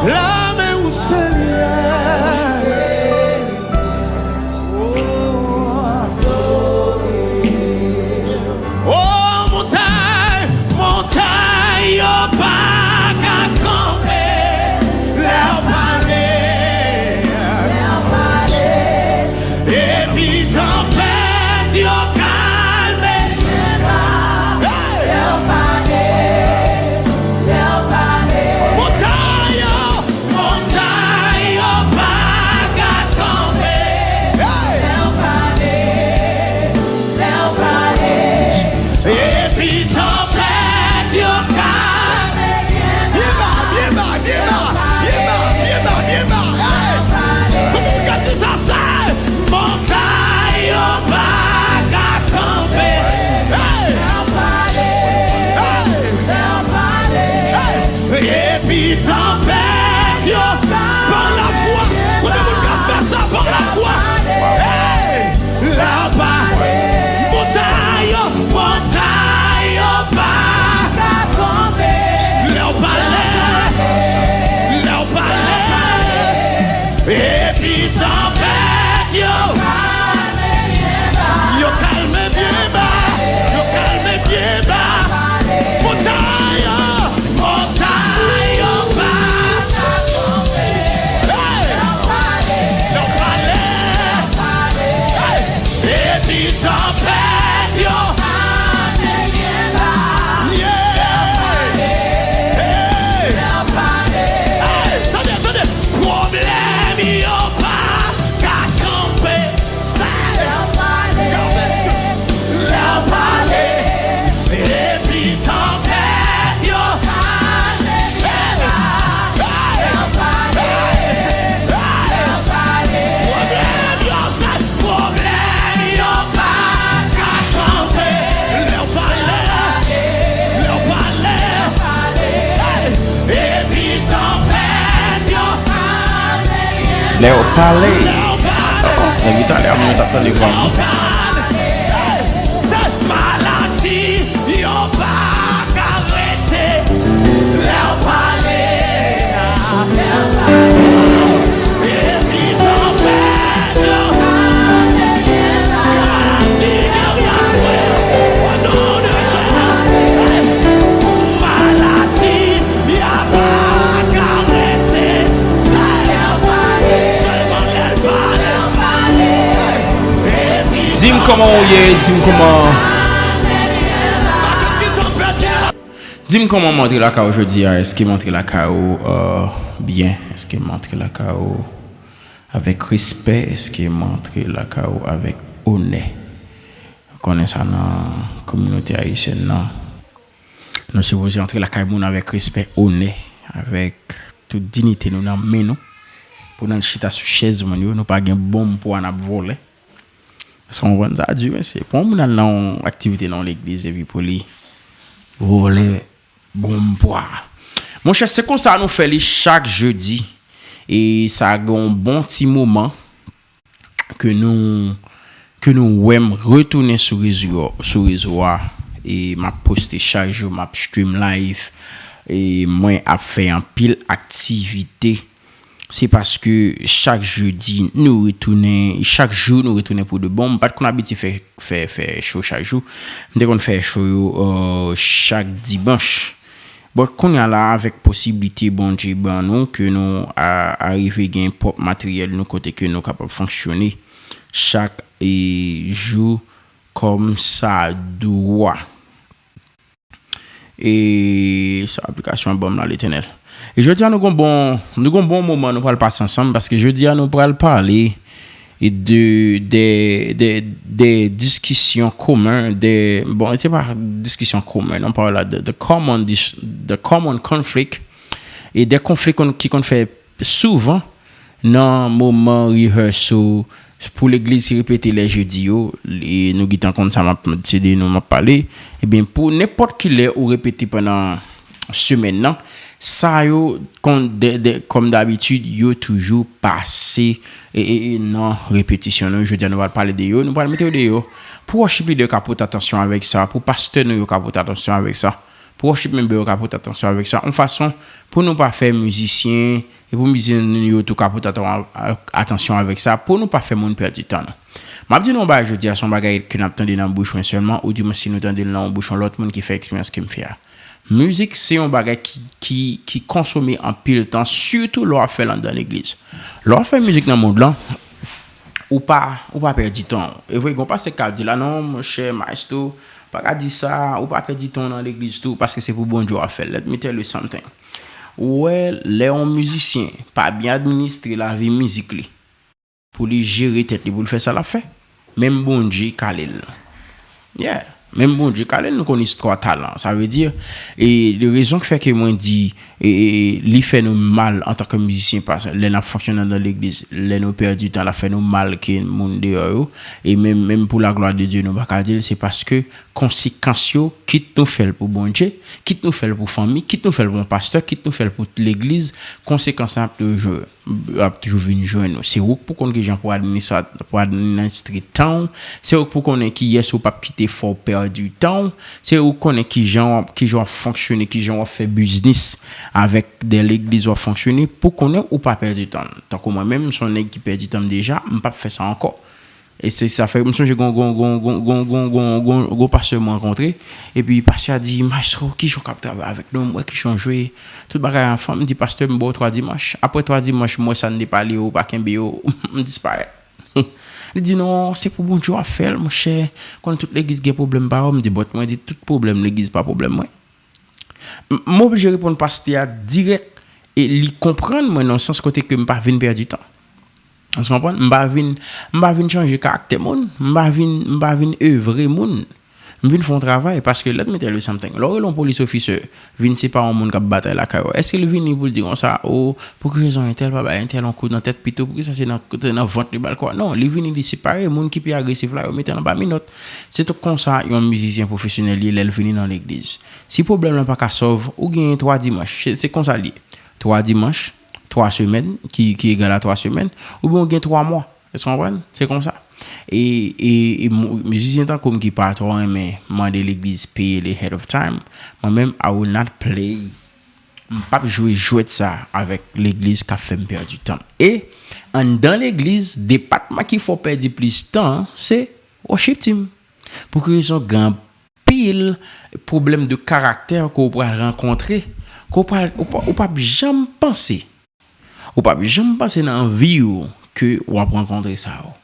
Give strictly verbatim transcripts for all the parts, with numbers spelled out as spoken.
Lame ou Senyè. Oh, montay, montay yo pa ka kanpe lè w pale. Epi tanpèt yo kalme. Hey! Montay yo, montay yo pa ka kanpe. Hey! Epi tanpèt yo ka. Byen ba, byen ba, byen ba, byen ba, byen ba, byen ba. Hey! Kòman w ka di sa, sa? Montay yo pa ka kanpe. Hey! Hey! Hey! Epi tanpèt yo, pa lafwa. Konbyen moun ka fè sa pa lafwa? Hey! Lè w pale, montay yo, montay yo pa ka kanpe. Lè w pale, lè w pale, epi tanpèt yo, yo kalme byen ba, yo kalme byen ba. Montay yo, montay yo pa. Hey! Lè w pale. Hey! Epi tanpèt yo. Yeah! Hey! Hey! Tande, tande. Pwoblèm yo pa ka kanpe. Lè w pale, epi tanpèt yo. Hey! Hey! Hey! Pwoblèm yo se pwoblèm yo pa ka kanpe. Lè w pale, lè w pale, hey! Epi tanpèt yo. Lè w pale. Oh, oh, epi talè a, mwen t ap tande vwa m. Maladi yo pa ka rete. Lè w pale. Epi tanpèt yo. Maladi ki aswe. O non de Jezi. Maladi. Di m kòman w ye, di m kòman. Di m kòman m antre lakay ou jodi a, èske m antre lakay ou, euh, byen, èske m antre lakay ou avèk respè, èske m antre lakay ou avèk onè. Ou konnen sa nan kominote ayisyèn nan. Nou sipoze antre lakay moun avèk respè, onè, avèk tout diyite nou nan men nou. Pou n al chita sou chèz moun yo, nou pa gen bonm pou n ap vòlè. Èske w konprann sa? Di, mesye, pou yon moun al nan yon aktivite nan yon legliz epi pou li vòlè bonm pou a. Monchè, se konsa nou fè li chak jedi. E sa gen yon bon ti moman ke nou, ke nou wè m retounen sou rezo, sou rezo a, e m ap poste chak jou, m ap stream live, e mwen ap fè anpil aktivite. Se paske chak jedi nou retounen, chak jou nou retounen pou de bon. M pa t konn abitye fè, fè, fè show chak jou. M te konn fè show yo, euh, chak dimanch. Bon, kounye a la, avèk posiblite Bondye ban nou, ke nou a, arive gen pwòp materyèl nou kote ke nou kapab fonksyone chak, e, jou kòm sa dwa. E sa aplikasyon an ban m la, Letènèl. E jodi a, nou gon bon, nou gon bon moman nou pral pase ansanm, paske jodi a, nou pral pale e de, de, de, de diskisyon komen, de, bon, se pa diskisyon komen, non, pawòl la, de, de common dis-, de common conflict, e de konfli kon-, ki konn fè souvan nan moman rehearsal pou legliz ki repete lè jedi yo, e nou gentan konn sa m ap, se de nou m ap pale, ebyen, pou nenpòt ki lè ou repete pandan semèn nan, sa yo, kon de, de, kòm dabitid, yo toujou pase, e, e, e nan repetisyon nou. Jodi a, nou pral pale de yo, nou pral mete yo deyò. Pou worship leader yo ka pote atansyon avèk sa, pou pastè nou yo ka pote atansyon avèk sa. pou worship member yo ka pote atansyon avèk sa, yon fason pou nou pa fè mizisyen, e pou mizisyen nou yo tou ka pote atan-, a-, atansyon avèk sa, pou nou pa fè moun pèdi tan nou. M ap di nou yon bagay jodi a, se yon bagay ke n ap tande nan bouch mwen sèlman, oudimwen si nou tande l nan yon bouch yon lòt moun ki fè eksperyans ke m fè a. Mizik se yon bagay ki, ki, ki konsome anpil tan, sitou lè w ap fè l anndan legliz. Lè w ap fè mizik nan mond lan, ou pa, ou pa pèdi tan w. E vre, gen yon pastè k ka di la, non, monchè, maestro, pa ka di sa, ou pa pèdi tan w nan legliz tou, paske se pou Bondye w ap fè l. Let me tell you something. Ou wè, lè yon mizisyen pa byen administre lavi mizik li, pou li jere tèt li, pou l fè sa l ap fè, menm Bondye kale l. Yeah. Menm Bondye kale l, nou konn istwa talan. Sa vle di, e, de rezon ki fè ke mwen di, e, e, li fè nou mal antanke mizisyen, pas-, lè n ap fonksyone nan legliz, lè nou pèdi tan, l ap fè nou mal ke moun deyò yo. E menm, menm pou la gloire de Dieu, nou pa ka di l, se paske konsekans yo, kit nou fè l pou Bondye, kit nou fè l pou fanmi, kit nou fè l pou yon pastè, kit nou fè l pou legliz, konsekans lan ap toujou, ap toujou vin jwenn ou. Se ou k pou konn kijan pou administra-, pou administre tan w, se ou k pou konnen kiyès ou p ap kite fè w pèdi tan w, se ou k konnen kijan w ap, kijan w ap fonksyone, kijan w ap fè biznis avèk de legliz w ap fonksyone, pou konnen ou pa pèdi tan w. Tankou mwen menm, m se yon nèg ki pèdi tan m deja, m p ap fè sa ankò. E se sa fè, m sonje gon, gon, gon pastè m rankontre, epi pastè a di, "Maestro, kijan w k ap travay avèk nou? M wè kijan w jwe, tout bagay anfòm." M di, "Pastè, m ba w twa dimanch. Apre twa dimanch, m wè sa n te pale yo, ou pa kenbe yo, m disparèt." Li di, "Non, se pou Bondye w ap fè l, monchè. Konnen tout legliz gen pwoblèm pa yo." M di, "But," mwen di, "tout pwoblèm legliz pa pwoblèm mwen." M, m oblije reponn pastè a dirèk, e li konprann mwen nan yon sans kote ke m pa vin pèdi tan. Èske w konprann? M pa vin, m pa vin chanje karaktè moun, m pa vin, m pa vin evre moun. M vin fè yon travay, paske let me tell you something. Lè w rele yon police officer, vin se pa yon moun k ap batay lakay ou, èske l vini pou l di konsa, "O, pou ki rezon entèl pa bay entèl yon kou nan tèt pito, poukisa se nan, se nan vant li ba l kou a?" Non, li vini, li separe moun ki pi agresif la, yo mete l anba minòt. Se tou konsa yon mizisyen pwofesyonèl ye lè l vini nan legliz. Si pwoblèm lan pa ka sòlv, ou genyen twa dimanch. Se, se konsa l ye. Twa dimanch, twa semèn, ki, ki egal a twa semèn, oubyen ou gen twa mwa. Èske w konprann? Se konsa. E, e, e mo-, mizisyen tankou m ki pa twò renmen mande legliz peye li ahead of time, mwen menm, I will not play. M p ap jwe jwèt sa avèk legliz k ap fè m pèdi tan m. E anndan legliz, depatman ki fè w pèdi plis tan, se worship team. Pou ki rezon? Gen anpil pwoblèm de karaktè ke w pral rankontre, ke w pral, ou pa, ou p ap janm panse, ou p ap janm panse nan vi w ke w ap rankontre sa yo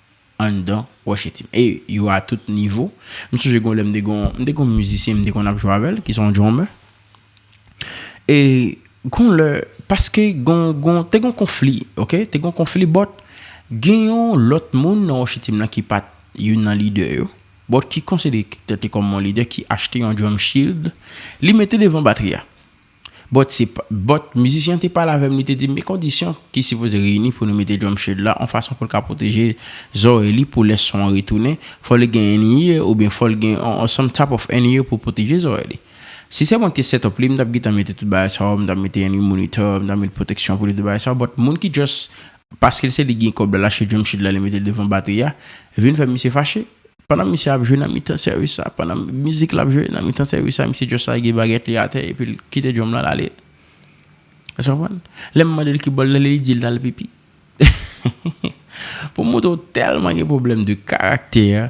anndan worship team. E yo a tout nivo. M sonje gon lè m te gon, m te gon mizisyen m te konn ap jwe avè l, ki se yon drummer. E gon lè, paske gon, gon, te gon konfli, oke? Te gon konfli, but gen yon lòt moun nan worship team nan ki pa t youn nan lidè yo, but ki konsidere tèt li kòm yon lidè, ki achte yon drum shield, li mete devan batri a. But se pa, but mizisyen an te pale avè m, li te di m, men kondisyon ki sipoze reyini pou nou mete drum shield la, yon fason pou l ka pwoteje zòrèy li pou lè son an retounen, fò li gen in-ear oubyen fò l gen on, on some type of in-ear pou pwoteje zòrèy li. Si se mwen ki te set up li, m t ap gentan mete tout bagay sa yo, m t ap mete in-ear monitor, m t ap mete pwoteksyon pou li, tout bagay sa yo, but moun ki just, paske se li gen kòb la, l achte drum shield la, li mete l devan batri a, vin fè misye fache. Pandan misye ap jwe nan mitan sèvis sa, pandan mizik la ap jwe nan mitan sèvis sa, misye just lage bagèt li atè epi l kite drum lan l ale. Èske w konprann? Lè m mande l ki bò l ale, li di l t al pipi. Pou m montre w tèlman gen pwoblèm de karaktè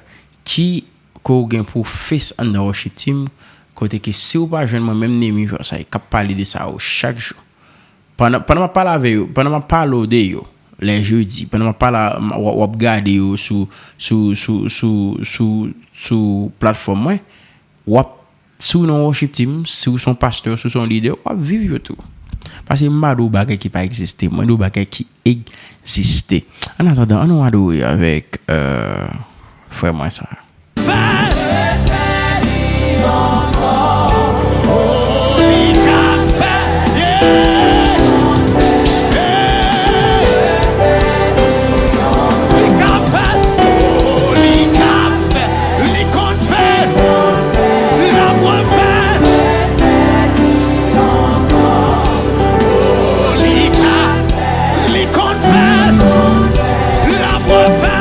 ki, ke w gen pou w face anndan worship team, kote ke si w pa jwenn mwen menm Nemi Versailles k ap pale de sa yo chak jou. Pandan, pandan m ap pale avè yo, pandan m ap pale w de yo, lè jedi, pandan m ap pale, w, w ap gade yo sou, sou, sou, sou, sou, sou platfòm mwen, w ap, si w nan worship team, si w se yon pastè, si w se yon lidè, w ap viv yo tou. Paske m pa di w bagay ki pa egziste, mwen di w bagay ki egziste. An atandan, ann nou adore avèk, euh, frè mwen sa. Fè. Oh, li ka fè. Yeah. Yeah. Li ka fè. Oh, li ka fè. Li konn fè. L ap refè. Oh, li ka. Li konn fè. L ap refè.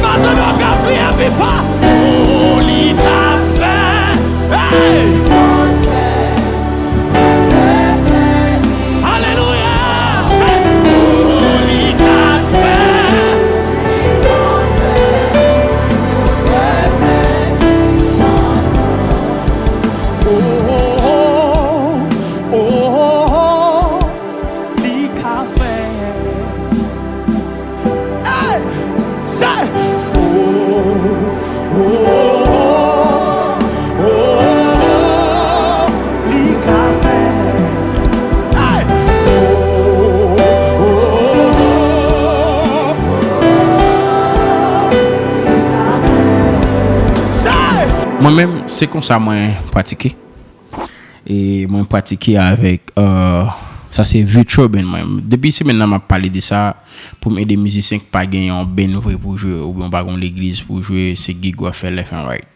Maten nou ka priye pi fò. Oh, li ka fè. Mwen menm, se konsa mwen pratike. E mwen pratike avèk, euh, sa se virtual band mwen. Depi semèn nan, m ap pale de sa pou m ede mizisyen ki pa gen yon band vre pou jwe, oubyen w pa gen yon legliz pou jwe, se gig w ap fè left and right.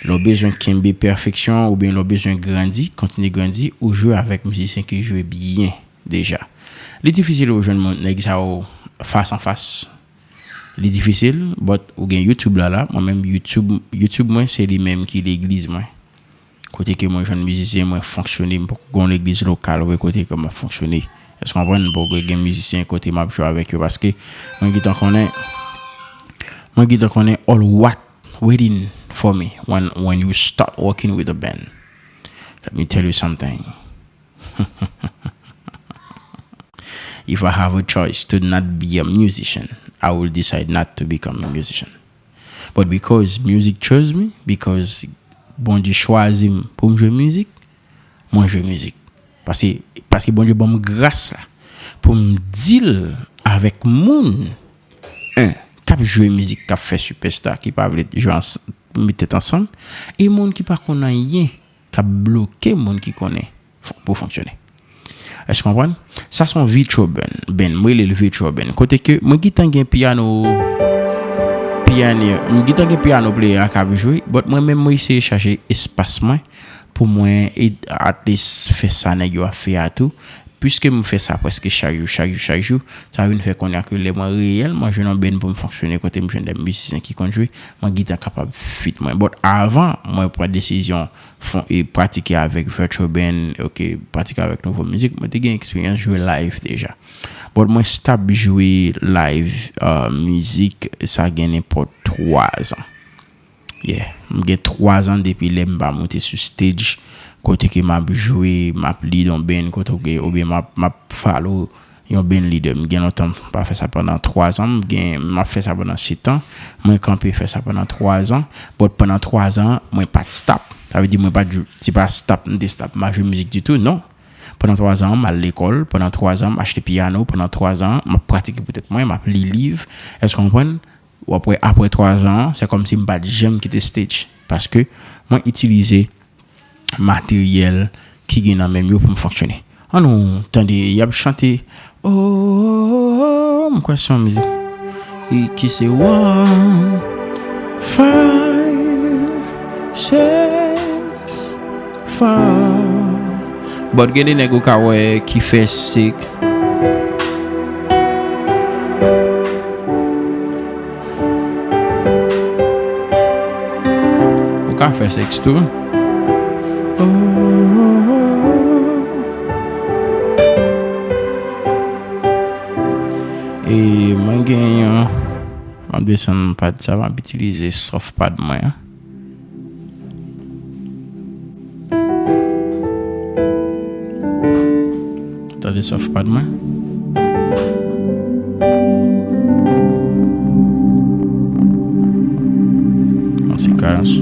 Lè w bezwen kenbe pèfeksyon, oubyen lè w bezwen grandi, kontinye grandi, ou jwe avèk mizisyen ki jwe byen deja. Li difisil ou jwenn moun, nèg sa yo fas an fas. Li difisil, but ou gen YouTube la la. Mwen menm, YouTube, YouTube mwen, se li menm ki legliz mwen. Kote ke mwen jwenn mizisyen, mwen fonksyone, m poko gen yon legliz lokal vre kote ke m ap fonksyone. Èske w konprann? M poko gen mizisyen kote m ap jwe avèk yo, paske mwen gentan konnen, mwen gentan konnen all what waiting for me when, when you start working with a band. Let me tell you something. If I have a choice to not be a musician, I will decide not to become a musician. But because music chose me, because Bondye chwazi m pou m jwe mizik, mwen jwe mizik. Paske, paske Bondye ban m gras la pou m deal avèk moun, en, k ap jwe mizik, k ap fè sipèsta, ki pa vle jwe ans-, met tèt ansanm, e moun ki pa konn anyen, k ap bloke moun ki konnen fon-, pou fonksyone. Èske w konprann? Sa se yon virtual band. Band, mwen rele l virtual band. Kote ke mwen gentan gen piano, piano, mwen gentan gen piano player k ap jwe, but mwen menm, mwen eseye chache espas mwen pou mwen ed-, at least fè sa nèg yo ap fè a tou. Piske m fè sa prèske chak jou, chak jou, chak jou, sa vin fè kounye a ke lè mwen reyèlman jwenn yon band pou m fonksyone, kote m jwenn de mizisyen ki konn jwe, mwen gentan kapab fit mwen. But avan mwen pran desizyon fon-, e pratike avèk virtual band, ok, pratike avèk nouvo mizik, mwen te gen eksperyans jwe live deja. But mwen stop jwe live, uh, mizik, sa gen nenpòt twa zan. Yeah, m gen twa zan depi lè m pa monte sou stage, kote ke m ap jwe, m ap lead yon band, kote ke, oubyen m ap, m ap follow yon band leader. M gen lontan m pa fè sa, pandan twa zan, m gen, m ap fè sa pandan sèt an. Mwen kanpe fè sa pandan twa zan. But pandan twa zan, mwen pa t stop. Sa vle di mwen pa t jou-, se pa stop, m te stop, m pa jwe mizik ditou, non. Pandan twa zan, m al lekòl. Pandan twa zan, m achte pyano. Pandan twa zan, m ap pratike pou tèt mwen, m ap li liv. Èske w konprann? Ou ap wè, apre twa zan, se kòmsi m pa t janm kite stage. Paske mwen itilize materyèl ki gen nan men m yo pou m fonksyone. Ann nou tande, y ap chante, oh, m kwè se yon mizik. E ki se one, five, six, five. But gen de nèg ou ka wè ki fè six. Ou ka fè six tou. Oh. E mwen gen yon, m ap desann pad sa, m ap itilize soft pad mwen an. Tande soft pad mwen. Yon ti kaz.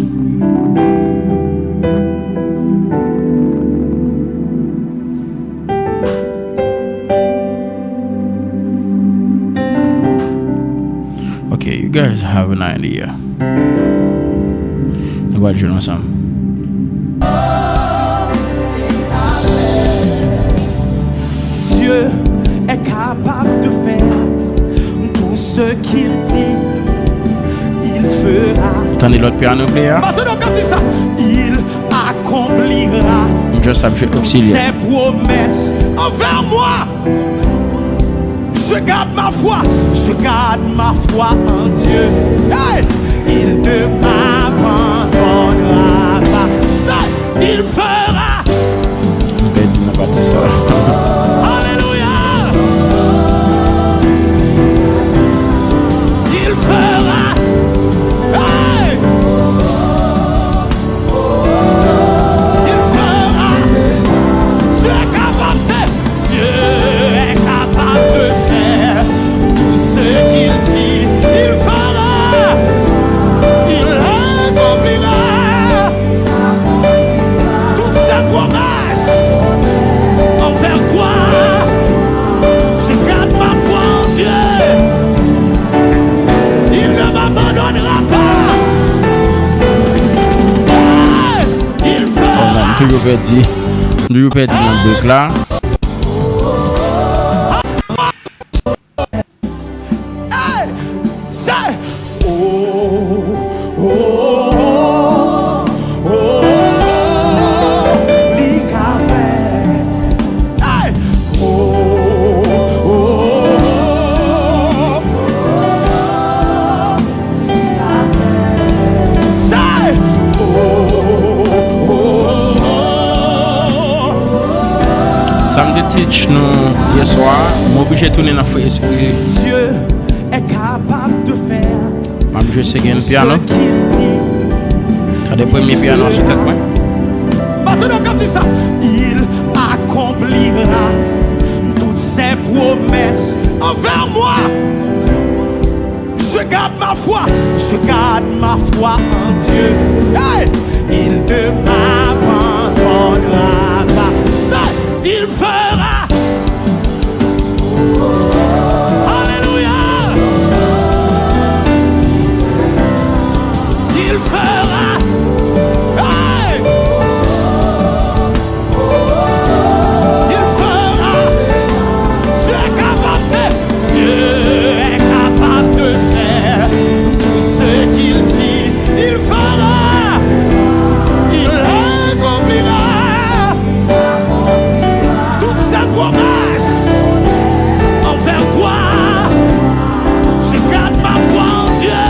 Ok, you guys have an idea. Nou pral jwe l ansanm. Dieu est capable de faire tout ce qu'il dit, il fera. Tande lòt pyano player. Maintenant, quand il dit ça, il accomplira. M just ap jwe oksilyè. Ses promesses envers moi. Je garde ma foi, je garde ma foi en Dieu. Hey! Il ne m'abandonnera pas. Say, il fera. M pèdi nan pati sa. Alléluia. Il fera. Hey! Il fera. Dieu est capable, c'est Dieu est capable de faire tout ce qu'il dit, il fera, il accomplira toutes ses promesses. pèdi. M toujou pèdi nan break la. Hey! Say! Oh, oh, oh, oh, li ka fè. Hey! Oh, oh, oh, oh. Say! Oh, oh, oh, oh. Sa m te teach nou yè swa, m oblije tounen nan Frè Espri. Dieu est capable de faire M ap jwe second piano. Ce qu'il dit. Gade premye piano sou tèt mwen. Maintenant, quand il dit ça, il accomplira toutes ses promesses envers moi. Je garde ma foi, je garde ma foi en Dieu. Hey! Il ne m'abandonnera pas. Ça, il fera. Alléluia. Il fera. Hey! Il fera. Dieu est capable, c'est Dieu est capable de faire tout ce qu'il dit. Il fera. Il accomplira toutes ses promesses envers toi. Je garde ma foi en Dieu.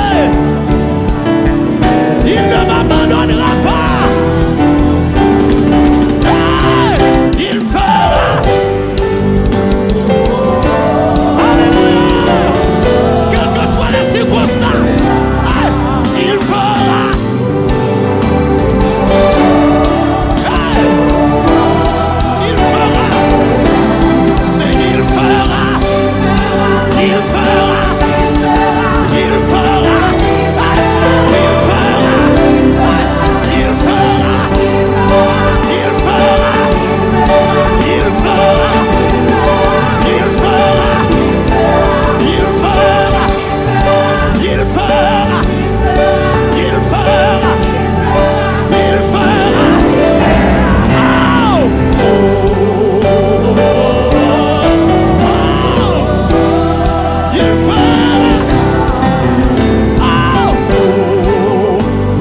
Il ne m'abandonnera pas. Hey, il fera. Alléluia. Quelles que soient les circonstances, hey, il fera. Hey, il fera. C'est il fera. Il fera. Il fera. Il fera, il fera, il fera, il fera. Oh, oh, oh, oh, oh. Il fera. Oh, oh, oh, oh, oh.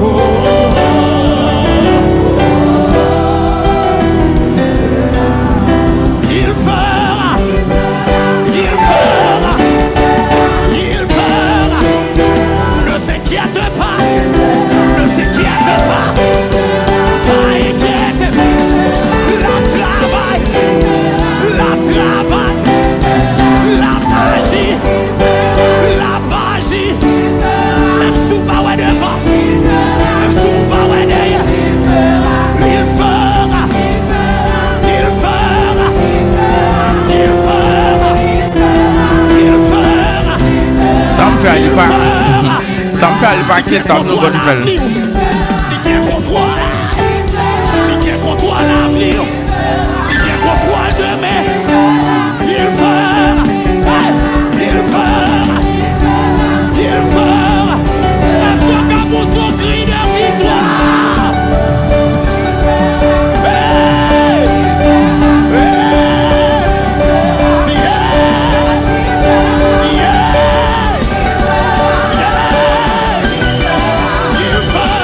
Il fera. Il fera. Il fera. Ne t'inquiète pas. Ne t'inquiète pas. Pas inquiète. La travay. La travay. La maji. La maji. Menm si w pa wè devan. Menm si w pa wè dèyè. Il fera. Il fera. Il fera. Il fera. Sa m fè a, li pa, sa m fè a, li pa akseptab non, Godfrey. Li gen kontwòl. Li gen kontwòl avni w. Li gen kontwòl demen. Il fera. Hey, il fera. Il fera. Èske w ka pouse yon kri de viktwa? Hey! Hey! Yeah! Yeah! Yeah! Il fera.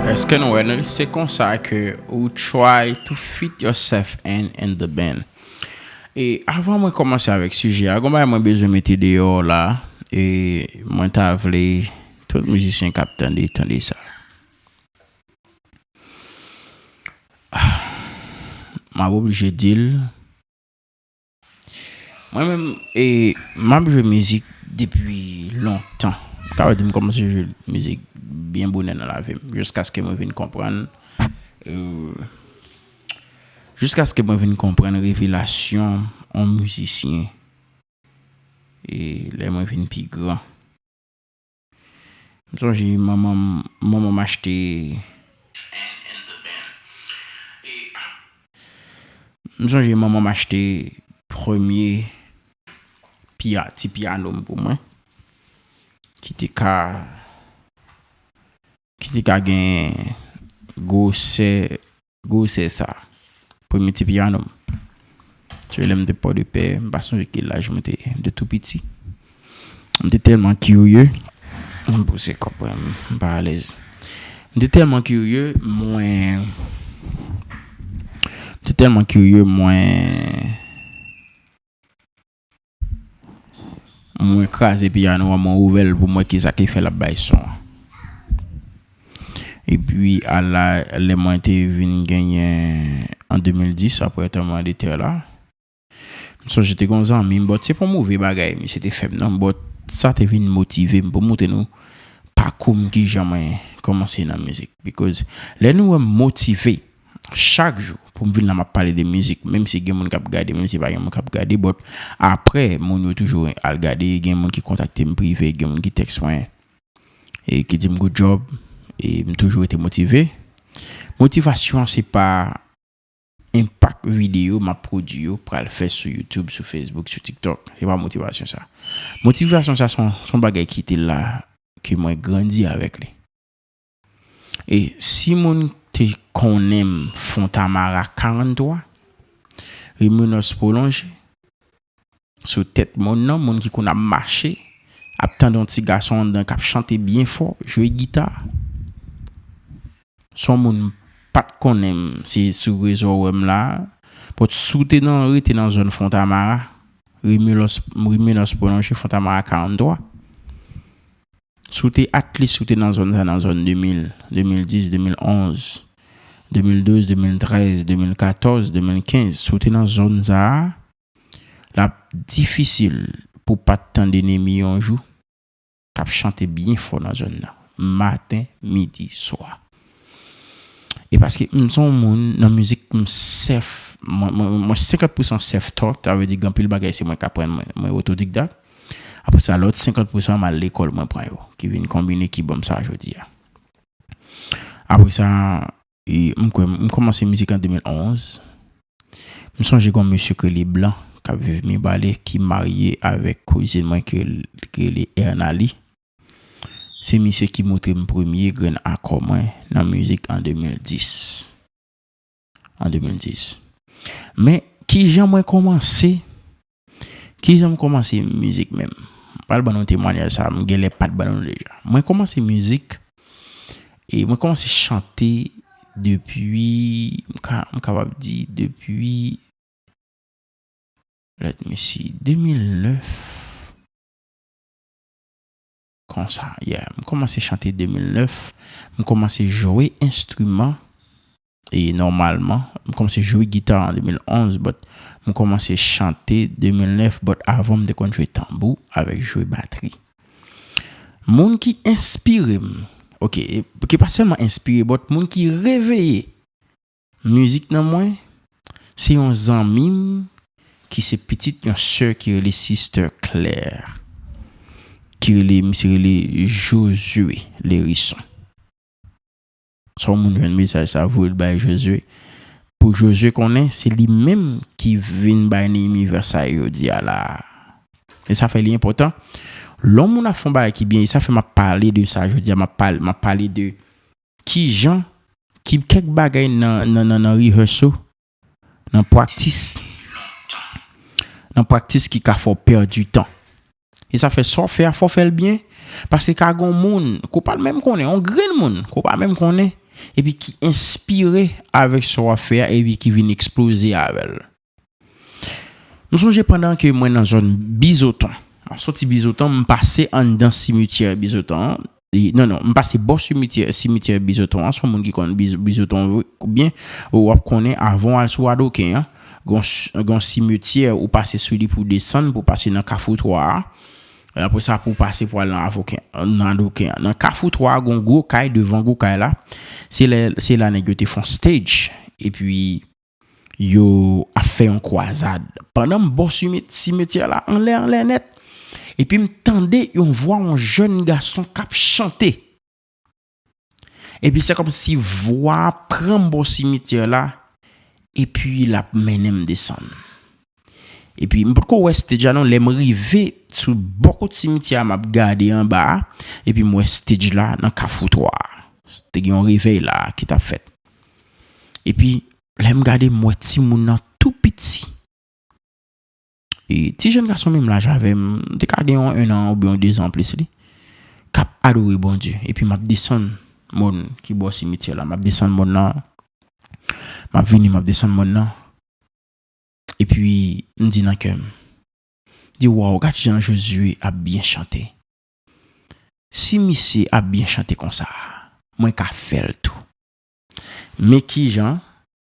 Èske nou wè l? Se konsa ke ou try to fit yourself in, in the band. E avan mwen kòmanse avèk sijè a, gon bagay mwen bezwen mete deyò la, e mwen ta vle tout mizisyen k ap tande, tande sa. M ap oblije di l. Mwen menm, e, m ap jwe mizik depi lontan. M ka di m kòmanse jwe mizik byen bonè nan lavi m, jiskaske mwen vin konprann, e, jiskaske mwen vin konprann revelasyon yon mizisyen, e, lè mwen vin pi gran. M sonje manman m, manman m achte. M sonje manman m achte premye piya-, ti pyano m pou mwen. Ki te ka, ki te ka gen gwosè, gwosè sa. Premye ti pyano m. Se lè m te Pòdepè, m pa sonje ki laj mwen te ye, m te tou piti. M te tèlman kirye, m pouse kòb mwen, m pa alèz. M te tèlman kirye, mwen, m te tèlman kirye, mwen, mwen kraze pyano an, mwen ouvè l pou m wè kisa ki fè l ap bay son an. Epi, ala, lè mwen te vin genyen an de mil dis, apre tranblemanndetè la, m sonje te gon zanmi m, but se pa move bagay misye te fè m, non, but sa te vin motive m pou montre nou pakou m, kijan mwen kòmanse nan mizik. Because lè nou wè m motive, chak jou, pou m vin la, m ap pale de mizik, menm si gen moun k ap gade, menm si pa gen moun k ap gade, but apre, moun yo toujou al gade, gen moun ki kontakte m prive, gen moun ki tèks mwen, e ki di m good job, e m toujou rete motive. Motivasyon an se pa enpak videyo m ap pwodui yo pral fè sou YouTube, sou Facebook, sou TikTok. Se pa motivasyon sa. Motivasyon sa se yon, se yon bagay ki te la, ke mwen grandi avèk li. E si moun te konnen m Fontamara karannntwa, Riminòs pwolonje, sou tèt mòn nan, moun ki konn ap mache, ap tande yon ti gason anndan k ap chante byen fò, jwe gita. Se yon moun m pa t konnen m, se sou rezo w wè m la. But si w te nan, rete nan zòn Fontamara, Riminòs, Riminòs pwolonje, Fontamara karannntwa. Si w te, at least, si w te nan zòn sa, nan zòn de mil, de mil dis, de mil onz, de mil douz, de mil trèz, de mil katòz, de mil kenz, si w te nan zòn sa a, l ap difisil pou w pa t tande Nemy yon jou k ap chante byen fò nan zòn nan, maten, midi, swa. E paske m se yon moun nan mizik, m self, mwen, mwen, mwen senkant pousan self taught, sa vle di gen anpil bagay se mwen k aprann mwen, mwen otodidakt. Apre sa, lòt senkant pousan m al lekòl mwen pran yo, ki vin konbine ki ban m sa jodi a. Apre sa, e, m kwè m kòmanse mizik an de mil onz. M sonje gon mesye k rele Blan, k ap viv Mibalè, ki marye avèk kouzin mwen ki, ki rele Ernali. Se misye ki montre m premye grenn akò mwen nan mizik an de mil dis. An de mil dis. Men, kijan mwen kòmanse? Kijan m kòmanse mizik menm? M pral ban nou temwayaj sa, m genlè pa t ban nou l deja. Mwen kòmanse mizik, e mwen kòmanse chante depi, m ka, m kapab di, depi, let me see, de mil nèf. Konsa, yeah. M kòmanse chante de mil nèf, m kòmanse jwe enstriman, e nòmalman, m kòmanse jwe gita an de mil onz, but m kòmanse chante de mil nèf, but avan m te konn jwe tanbou avèk jwe batri. Moun ki enspire m, oke, ki pa sèlman enspire, but moun ki reveye mizik nan mwen, se yon zanmi m ki se pitit yon sè ki rele Sister Claire, ki rele, misye rele Josué Lérison. Si yon moun jwenn mesaj sa, voye l bay Josué. Pou Josué konnen, se li menm ki vin bay Neymi vè sa yo di a la. E sa fè li enpòtan. Lè yon moun ap fè yon bagay ki byen, e sa fè m ap pale de sa jodi a, m ap pale, m ap pale de kijan, ki kèk bagay nan, nan, nan, nan rehearsal, nan practice, nan practice ki ka fè w pèdi tan. E sa fè sa w fè a, fò w fè l byen, paske ka gon moun, ke w pa menm konnen, yon grenn moun, ke w pa menm konnen, epi ki enspire avèk sa w ap fè a, epi ki vin eksploze avè l. M sonje pandan ke mwen nan zòn Bizoton, m ap soti Bizoton, m pase anndan simityè Bizoton an. E, non, non, m pase bò simityè, simityè Bizoton an. Si w moun ki konn Biz-, Bizoton vre, byen, w ap konnen avan w al sou Adoken an, gon s-, gon simityè ou pase sou li pou desann, pou pase nan Kafou twa a. Apre sa, pou pase pou al nan Avoken, nan Adoken an. Nan Kafou twa a, gon gwo kay, devan gwo kay la, se lè, se la nèg yo te fè yon stage. Epi, yo ap fè yon kwazad. Pandan m bò simi-, simityè la, anlè, anlè nèt, epi m tande yon vwa yon jèn gason k ap chante. Epi se kòmsi vwa a pran m bò simityè la, epi l ap mennen m desann. Epi m potko wè stage la non, lè m rive sou bò kot simityè a, m ap gade anba a, epi m wè stage la nan Kafou twa a. Te gen yon revèy la ki t ap fèt. Epi lè m gade, m wè timoun nan tou piti. E ti jèn gason menm laj avè m, m te ka gen yon, en an oubyen yon dezan anplis li, k ap adore Bondye. Epi m ap desann mòn ki bò simityè la. M ap desann mòn nan. M ap vini, m ap desann mòn nan. Epi, m di nan kè m, di, "Waw, gad jan Jozye ap byen chante. Si misye ap byen chante konsa, mwen ka fè l tou." Men kijan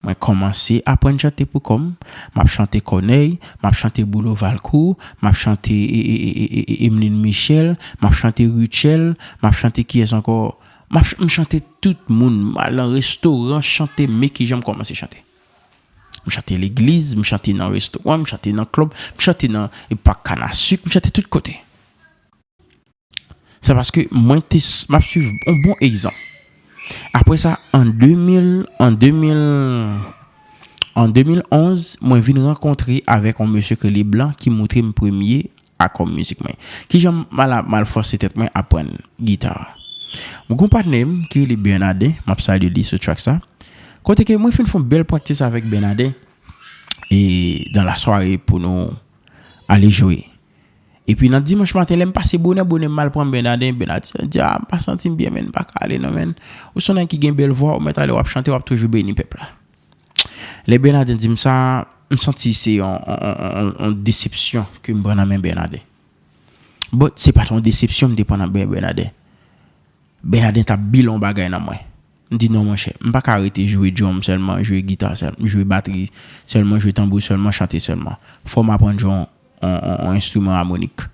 mwen kòmanse aprann chante pou kò m. M ap chante Kònèy, m ap chante Boulo Valcourt, m ap chante e, e, e, e, e, Emeline Michel, m ap chante Rutshelle, m ap chante kiyès ankò? M ap ch-, m chante tout moun. M al nan restoran, chante, men kijan m kòmanse chante. M chante legliz, m chante nan restoran, m chante nan klèb, m chante nan, e, pak Kanasik, m chante tout kote. Se paske mwen te s-, m ap swiv yon bon egzanp. Apre sa, an de mil, an de mil, an de mil onz, mwen vin rankontre avèk yon mesye ki rele Blan ki moutre m premye akò mizik mwen. Kijan m al, m al fòse tèt mwen aprann gita? Mwen gon patnè m ki rele Bernadin, m ap salye li sou track sa. Kote ke mwen fin fè yon bèl practice avèk Bernadin e dans la soirée pou nou ale jwe. Epi nan dimanch maten, lè m pase bonè, bonè m al pran Bernadin, Bernadin di, "A, m pa santi m byen, men m pa ka ale non, men. Ou se yon nèg ki gen bèl vwa, ou mèt ale, w ap chante, w ap toujou beni pèp la." Lè Bernadin di m sa, m santi se yon, yon, yon, yon, yon desepsyon ke m pran nan men Bernadin. But, se pa t yon desepsyon m te pran nan men Bernadin. Bernadin t ap bil yon bagay nan mwen. M di, "Non, monchè, m pa ka rete jwe drum sèlman, jwe gita sèlman, jwe batri sèlman, jwe tanbou sèlman, chante sèlman. Fò m aprann jwe yon, yon, yon, yon enstriman amonik."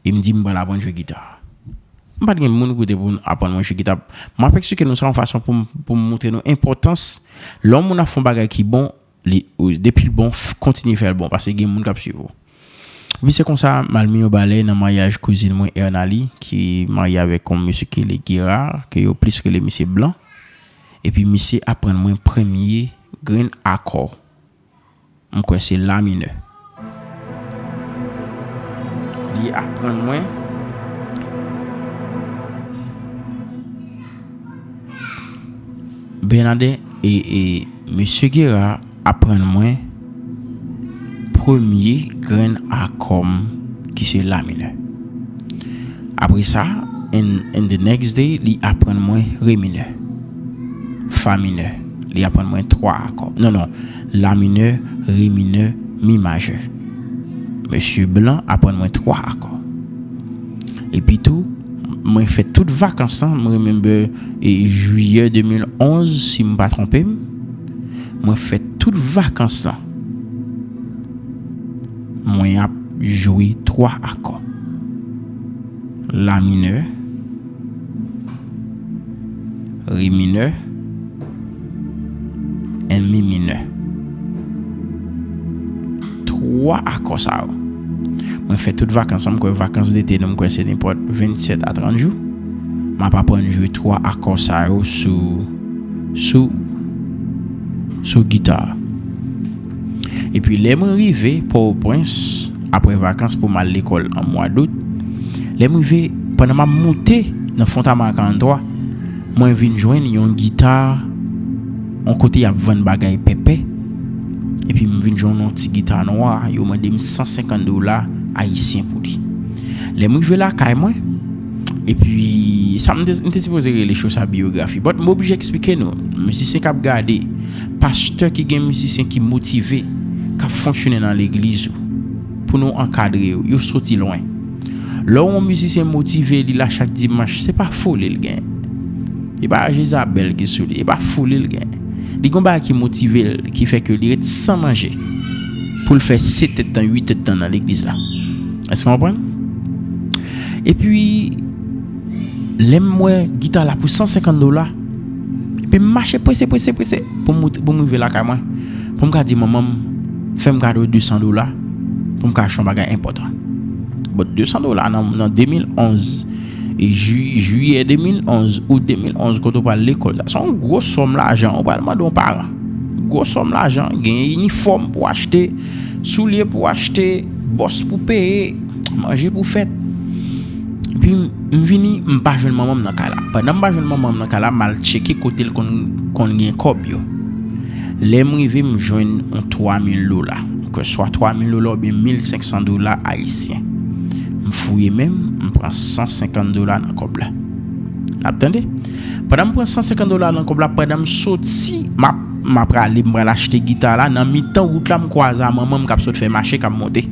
E m di, "M pral aprann jwe gita." M pa t gen moun kote pou aprann mwen jwe gita. M ap eksplike nou sa yon fason pou m, pou m montre nou enpòtans lè yon moun ap fè yon bagay ki bon, li, ou, depi l bon, f-, kontinye fè l bon, paske gen moun k ap swiv ou. Epi se konsa, m al Miyobalè nan maryaj kouzin mwen, Ernali, ki marye avèk yon mesye ki rele Gerard, ke yo plis rele misye Blan. Epi misye aprann mwen premye grenn akò. M kwè se la minè. Li aprann mwen. Bernadin e, e mesye Gera aprann mwen premye grenn akò m ki se la minè. Apre sa, in, in the next day, li aprann mwen re minè, fa minè. Li aprann mwen twa akò. Non, non, la minè, re minè, mi majè. Mesye Blan aprann mwen twa akò. Epi tou, mwen fè tout vakans lan, m remember, e, jiyè de mil onz, si m pa twonpe m, mwen fè tout vakans lan, mwen ap jwe twa akò. La minè, re minè, and mi minè. Twa akò sa yo. Mwen fè tout vakans lan, m kwè vakans dete nou, m kwè se nenpòt vennsèt a trant jou. M ap aprann jwe twa akò sa yo sou, sou, sou gita. Epi lè mwen rive Pòtoprens, apre vakans pou m al lekòl an mwa dout, lè m rive, pandan m ap moute nan Fontamara karant twa, mwen vin jwenn yon gita, yon kote y ap vann bagay pèpè. Epi m vin jwenn yon ti gita nwa, yo mande m san senkant dola ayisyen pou li. Lè m rive lakay mwen, Epi, sa m te, m te sipoze rele show sa biyografi. But m oblije eksplike nou. Mizisyen k ap gade, pastè ki gen mizisyen ki motive, k ap fonksyone nan legliz ou, pou nou ankadre yo, yo soti lwen. Lè yon mizisyen motive, li la chak dimanch, se pa foli l gen. E pa Jezabèl ki sou li, e pa foli l gen. Li gon bagay ki motive l, ki fè ke li ret san manje pou l fè sèt èdtan, uit èdtan nan legliz la. Èske w konprann? Epi, lè m wè gita la pou san senkant dola, epi m mache prese, prese, prese pou m, pou m rive lakay mwen, pou m ka di manman m, fè m kado de san dola, pou m ka achte yon bagay enpòtan. But de san dola nan, nan de mil onz, e ji-, jiyè de mil onz, out de mil onz, kote w pral lekòl, sa se yon gwo sòm lajan, ou pral mande yon paran. Gwo sòm lajan, gen inifòm pou achte, soulye pou achte, bòs pou peye, manje pou fèt. Epi m vini, m pa jwenn manman m nan kay la. Pandan m pa jwenn manman m nan kay la, m al tcheke kote l konn, konn gen kòb yo. Lè m rive, m jwenn yon twa mil dola. Keswa twa mil dola oubyen mil senk san dola ayisyen. M fouye men m, m pran san senkant dola nan kòb la. N ap tande? Pandan m pran san senkant dola nan kòb la, pandan m soti, m ap, m ap prale, m pral achte gita la. Nan mitan wout la, m kwaze a manman m k ap sot fè mache, k ap monte.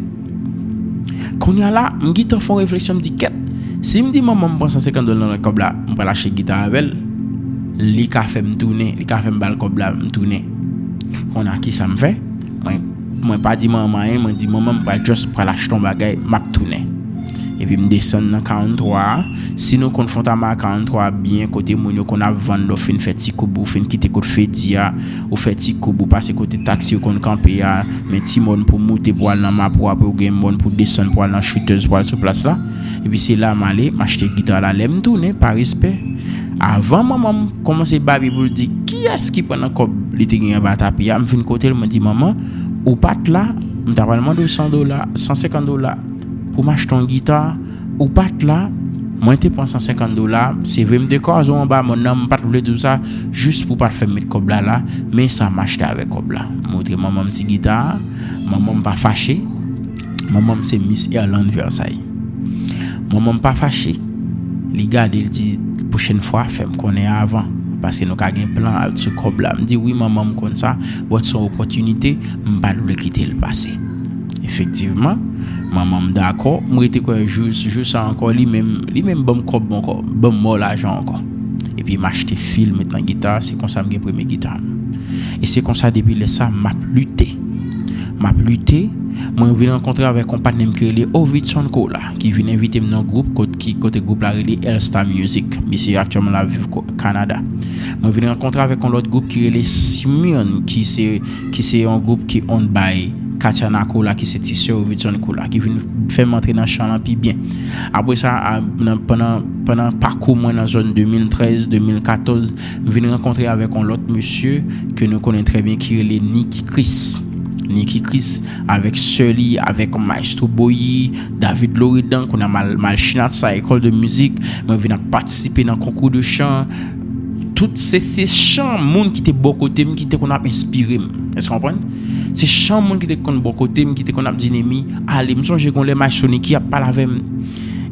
Kounye a la, m gentan fè yon refleksyon, m di, kèt, si m di manman m pran san senkant dola nan kòb la, m pral achte gita avè l, li ka fè m tounen, li ka fè m ba l kòb la, m tounen. Kounye a, kisa m fè? Mwen, mwen pa di manman anyen, mwen di manman m pral just pral achte yon bagay, m ap tounen. Epi m desann nan karanntwa a. Si nou konn Fontama karanntwa a byen, kote moun yo konn ap vann lè w fin fè ti koub, ou fin kite kot Fedi a, ou fè ti koub, ou pase kote taksi yo konn kanpe a, men ti mòn pou moute pou al nan Mapou, apre ou gen mòn pou desann pou al nan Shooters pou al sou plas la. Epi se la m ale, m achte gita la. Lè m tounen, pa respè, avan manman m kòmanse babi pou l di kiyès ki pran nan kòb li te gen anba tapi a, m vin kote l, mwen di, manman, ou pa t la, m ta pral mande w san dola, san senkant dola pou m achte yon gita, ou pa t la, mwen te pran san senkant dola, se vre m te kwaze w anba mòn nan, m pa t vle di w sa, jis pou w pa t fè m met kòb la la, men sa m achte avèk kòb la. M montre manman m ti gita a, manman m pa fache, manman m se Miss Irlande Versailles. Manman m pa fache, li gade, li di, pwochèn fwa, fè m konnen avan, paske nou ka gen plan sou kòb la. M di, wi, manman, m konn sa, but se yon opòtinite, m pa t vle kite l pase. Efektivman, manman m dakò, m rete kwè jou, jou sa ankò, li menm, li menm ban m kòb ankò, ban m mò lajan ankò. Epi m achte fil, met nan gita, se konsa m gen premye gita m. E se konsa depi lè sa, m ap lite. M ap lite, mwen vin rankontre avèk yon patnè m ki rele Ovidson Kola, ki vin envite m nan gwoup kot, ki, kote gwoup la rele Elstar Music. Misye aktyèlman l ap viv ko-, Kanada. Mwen vin rankontre avèk yon lòt gwoup ki rele Simeon, ki se, ki se yon gwoup ki owned by Katiana Kola, ki se ti sè Ovidson Kola, ki vin fè m antre nan chan lan pi byen. Apre sa, a, nan, pandan, pandan pakou mwen nan zòn de mil trèz, de mil katòz, m vin rankontre avèk yon lòt mesye ke nou konnen trè byen ki rele Nicky Chris. Nicky Chris avèk sè li, avèk Maestro Boyi, David Loredan, kounye a m al, m al Chinatsa, ekòl de mizik, mwen vin ap patisipe nan konkou de chan. Tout se, se chan moun ki te bò kote m, ki te konn ap enspire m. Èske w konprann? Se chan moun ki te konn bò kote m, ki te konn ap di, Nemi, ale. M sonje gon lè Maestro Nicky ap pale avè m.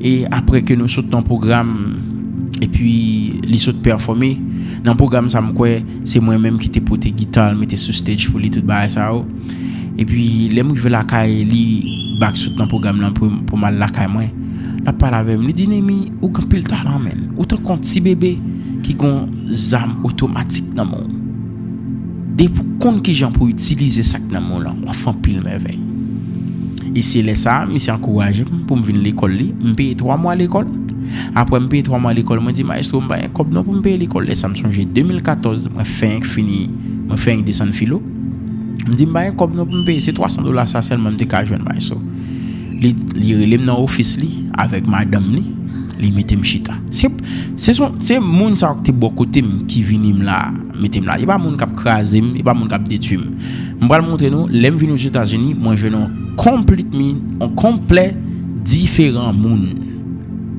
E apre ke nou sot nan pwogram, epi li sot pèfòme, nan pwogram sa, m kwè se mwen menm ki te pote gita l, mete sou stage pou li, tout bagay sa yo. Epi lè m rive lakay, li back sot nan pwogram lan pou, pou m al lakay mwen. L ap pale avè m, li di, Nemi, ou gen anpil talan, menn. Ou tankou yon ti bebe ki gon zam otomatik nan men w. Depi w konn kijan pou w itilize sa k nan men w lan, w ap fè anpil mèvèy. E se lè sa a, misye ankouraje m pou m vin lekòl li. M peye twa mwa lekòl. Apre m peye twa mwa lekòl, mwen di, Maestro, m pa gen kòb non pou m peye lekòl. Lè sa a, m sonje de mil katòz, mwen fenk fini, mwen fenk desann filo. M di, m pa gen kòb non pou m peye, se twa san dola sa sèlman m te ka jwenn, Maestro. Li, li rele m nan ofis li avèk madanm li, li mete m chita. Se, se, se moun sa yo ki te bò kote m ki vini m la, mete m la. E pa moun k ap kraze m, e pa moun k ap detwi m. M pral montre nou, lè m vin Ozetazini, mwen jwenn yon konplit mi, yon konplè diferan moun.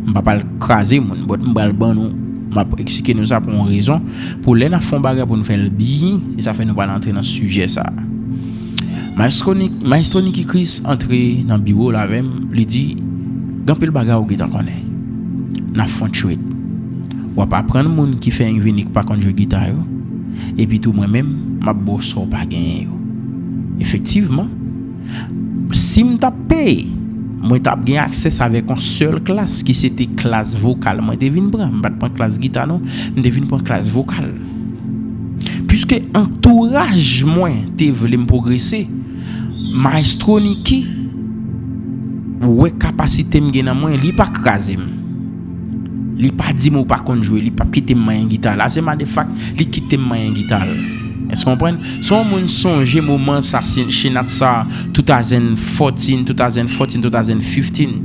M pa pral kraze moun, but m pral ban nou, m ap eksplike nou sa pou yon rezon, pou lè n ap fè yon bagay pou nou fè l byen, e sa fè nou pral antre nan sijè sa a. Maestro Nick, Maestro Nicky Chris antre nan biwo l avè m, li di, gen anpil bagay ou gentan konnen. n ap fè yon trade. W ap aprann moun ki fè yon vini k pa konn jwe gita yo, epi tou mwen menm, m ap ba w sa w pa genyen yo. Efektivman, si m t ap peye, mwen t ap gen aksè avèk yon sèl klas ki se te klas vokal mwen te vin pran. M pa t pran klas gita non, m te vin pran klas vokal. Piske antouraj mwen te vle m pwogrese, Maestro Nicky wè kapasite m gen nan mwen, li pa kraze m. Li pa di m ou pa konn jwe, li p ap kite m manyen gita l. As a matter of fact, li kite m manyen gita l. Èske w konprann? Si yon moun sonje moman sa, si- Chenat sa, two thousand fourteen, two thousand fourteen, two thousand fifteen,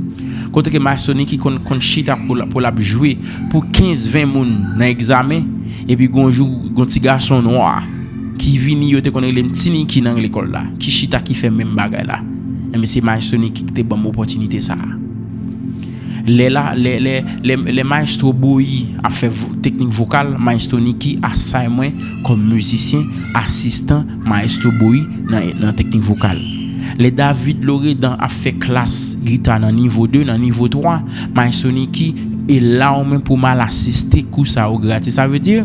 kote ke Maestro Nicky konn, konn chita pou l, pou l ap jwe pou kenz, ven moun nan egzamen, epi gon jou, gon ti gason nwa ki vini, yo te konn rele m Ti Nicky nan lekòl la, ki chita, ki fè menm bagay la. Enben, se Maestro Nicky ki te ban m opòtinite sa a. Lè la, lè, lè, lè, lè Maestro Boyi ap fè vo- teknik vokal, Maestro Nicky asay mwen kòm mizisyen asistan Maestro Boyi nan, nan teknik vokal. Lè David Loredan ap fè klas gita nan nivo de, nan nivo twa, Maestro Nicky elaw mwen pou m al asiste kou sa yo gratis. Sa vle di,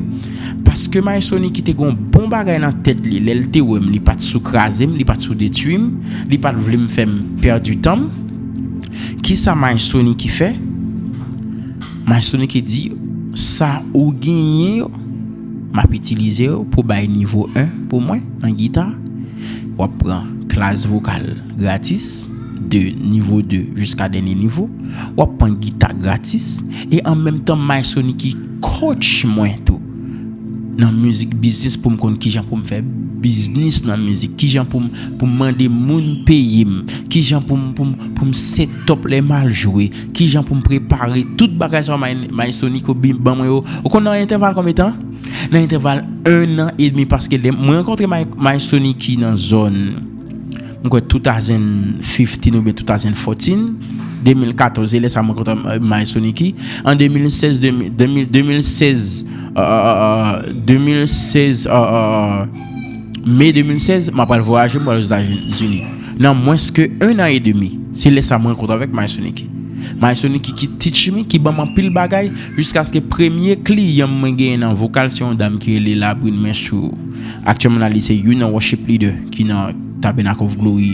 paske Maestro Nicky te gen yon bon bagay nan tèt li, lè l te wè m, li pa t sou kraze m, li pa t sou detwi m, li pa t vle m fè m pèdi tan m. Kisa Maestro Nicky fè? Maestro Nicky di, sa ou genyen yo, m ap itilize yo pou bay nivo en pou mwen nan gita. W ap pran klas vokal gratis, de nivo de jiska dènye nivo. W ap pran gita gratis. E an menm tan, Maestro Nicky coach mwen tou nan mizik biznis pou m konn kijan pou m fè biznis nan mizik, kijan pou m, pou m mande moun peye m, kijan pou m, pou m, pou m set up lè m al jwe, kijan pou m prepare tout bagay sa yo, May- Maestro Nicky bi- ban mwen yo. Ou konn nan entèval konbyen tan? Nan entèval en an edmi, paske lè mwen rankontre May- Maestro Nicky nan zòn, m kwè two thousand fifteen oubyen two thousand fourteen, de mil katòz, se lè sa mwen rankontre, euh, Maestro Nicky. An de mil sèz, de mil, de mil, de mil sèz, euh, euh, euh, de mil sèz, euh, euh, me de mil sèz, m ap al vwayaje, m pral Ozetazini. Nan mwens ke en an edmi, se lè sa mwen rankontre avèk Maestro Nicky. Maestro Nicky ki teach me, ki ban m anpil bagay, jiskaske premye kliyan mwen genyen nan vokal, se yon dam ki rele Labrine Mensou. Aktyèlman la, li se youn nan worship leader ki nan Tabernacle of Glory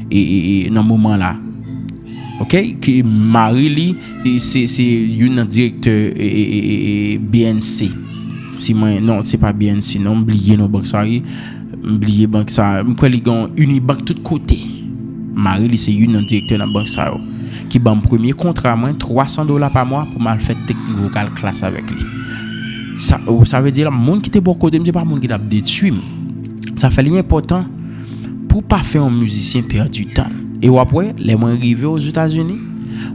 e, e, e, nan moman la. Ok? Ki mari li, e, se, se youn nan direktè, e, e, e, e, e, B N C. Si mwen, non, se pa B N C, non, m bliye non bank sa, wi. M bliye bank sa. M kwè li gen Unibank tout kote. Mari li se youn nan direktè nan bank sa yo. Ki ban m premye kontra mwen, twa san dola pa mwa pou m al fè teknik vokal klas avèk li. Sa, ou, sa vle di la, moun ki te bò kote m, se pa moun ki t ap detwi m. Sa fè li enpòtan pou w pa fè yon mizisyen pèdi tan l. E w ap wè, lè mwen rive Ozetazini,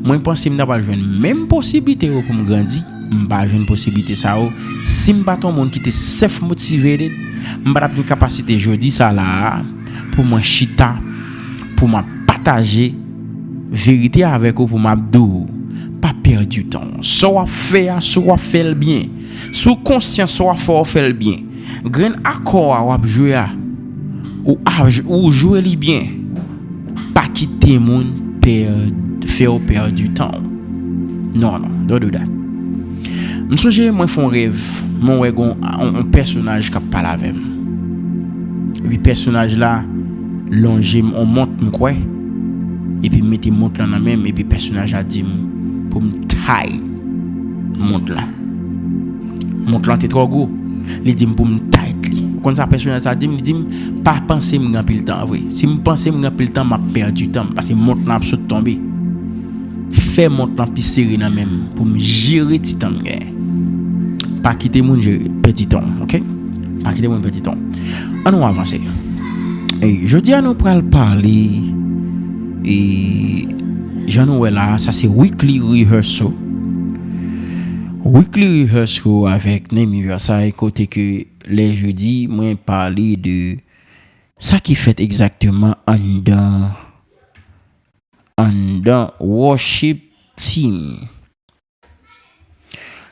mwen panse m ta pral jwenn menm posiblite yo pou m grandi. M pa jwenn posiblite sa yo. Si m pa t yon moun ki te self motivated, m pa t ap gen kapasite jodi sa la a pou mwen chita, pou m ap pataje verite avèk ou, pou m ap di w, pa pèdi tan w. Sa w ap fè a, si w ap fè l byen, si w konsyan sa w ap fè, w ap fè l byen. Grenn akò a w ap jwe a, ou, a, ou jwe li byen. Pa kite moun pè, fè w pèdi tan w. Non, non, don't do that. M sonje mwen fè yon rèv, mwen wè gon yon, yon pèsonaj k ap pale avè m. Epi pèsonaj la lonje m yon mont, m kwè. Epi m mete mont lan nan men m, epi pèsonaj la di m pou m tight mont lan. Mont lan te twò gwo. Li di m pou m tight li. Ou konn sa pèsonaj sa di m? Li di m, pa panse m gen anpil tan vre. Si m panse m gen anpil tan, m ap pèdi tan m, paske mont lan ap sot tonbe. Fè mont lan pi sere nan men m pou m jere ti tan m genyen. Pa kite moun jere, pèdi tan w, ok? Pa kite moun pèdi tan w. Ann nou avanse. E, jodi a nou pral pale, e, jan nou wè la, sa se weekly rehearsal. Weekly rehearsal avèk Nemy Versailles, kote ke lè jedi, mwen pale de sa ki fèt egzakteman anndan, anndan worship team.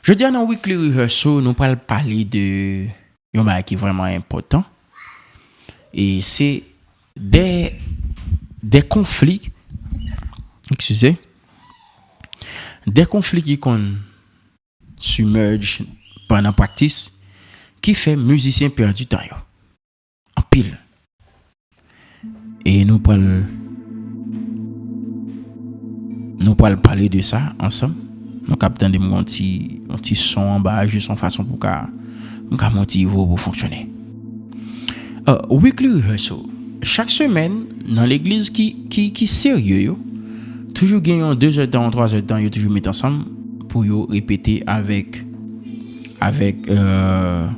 Jodi a nan weekly rehearsal, nou pral pale de yon bagay ki vrèman enpòtan. E se de, de konfli, eskize, de konfli ki konn submerge pandan practice, ki fè mizisyen pèdi tan yo. Anpil. E nou pral nou pral pale de sa ansanm. Nou kab tande m yon ti yon ti son anba a, jis yon fason pou ka m ka motive w pou fonksyone. Uh, weekly rehearsal. Chak semèn, nan legliz ki, ki, ki serye yo, toujou gen yon de zèdtan, yon twa zèdtan, yo toujou met ansanm pou yo repete avèk, avèk, euh,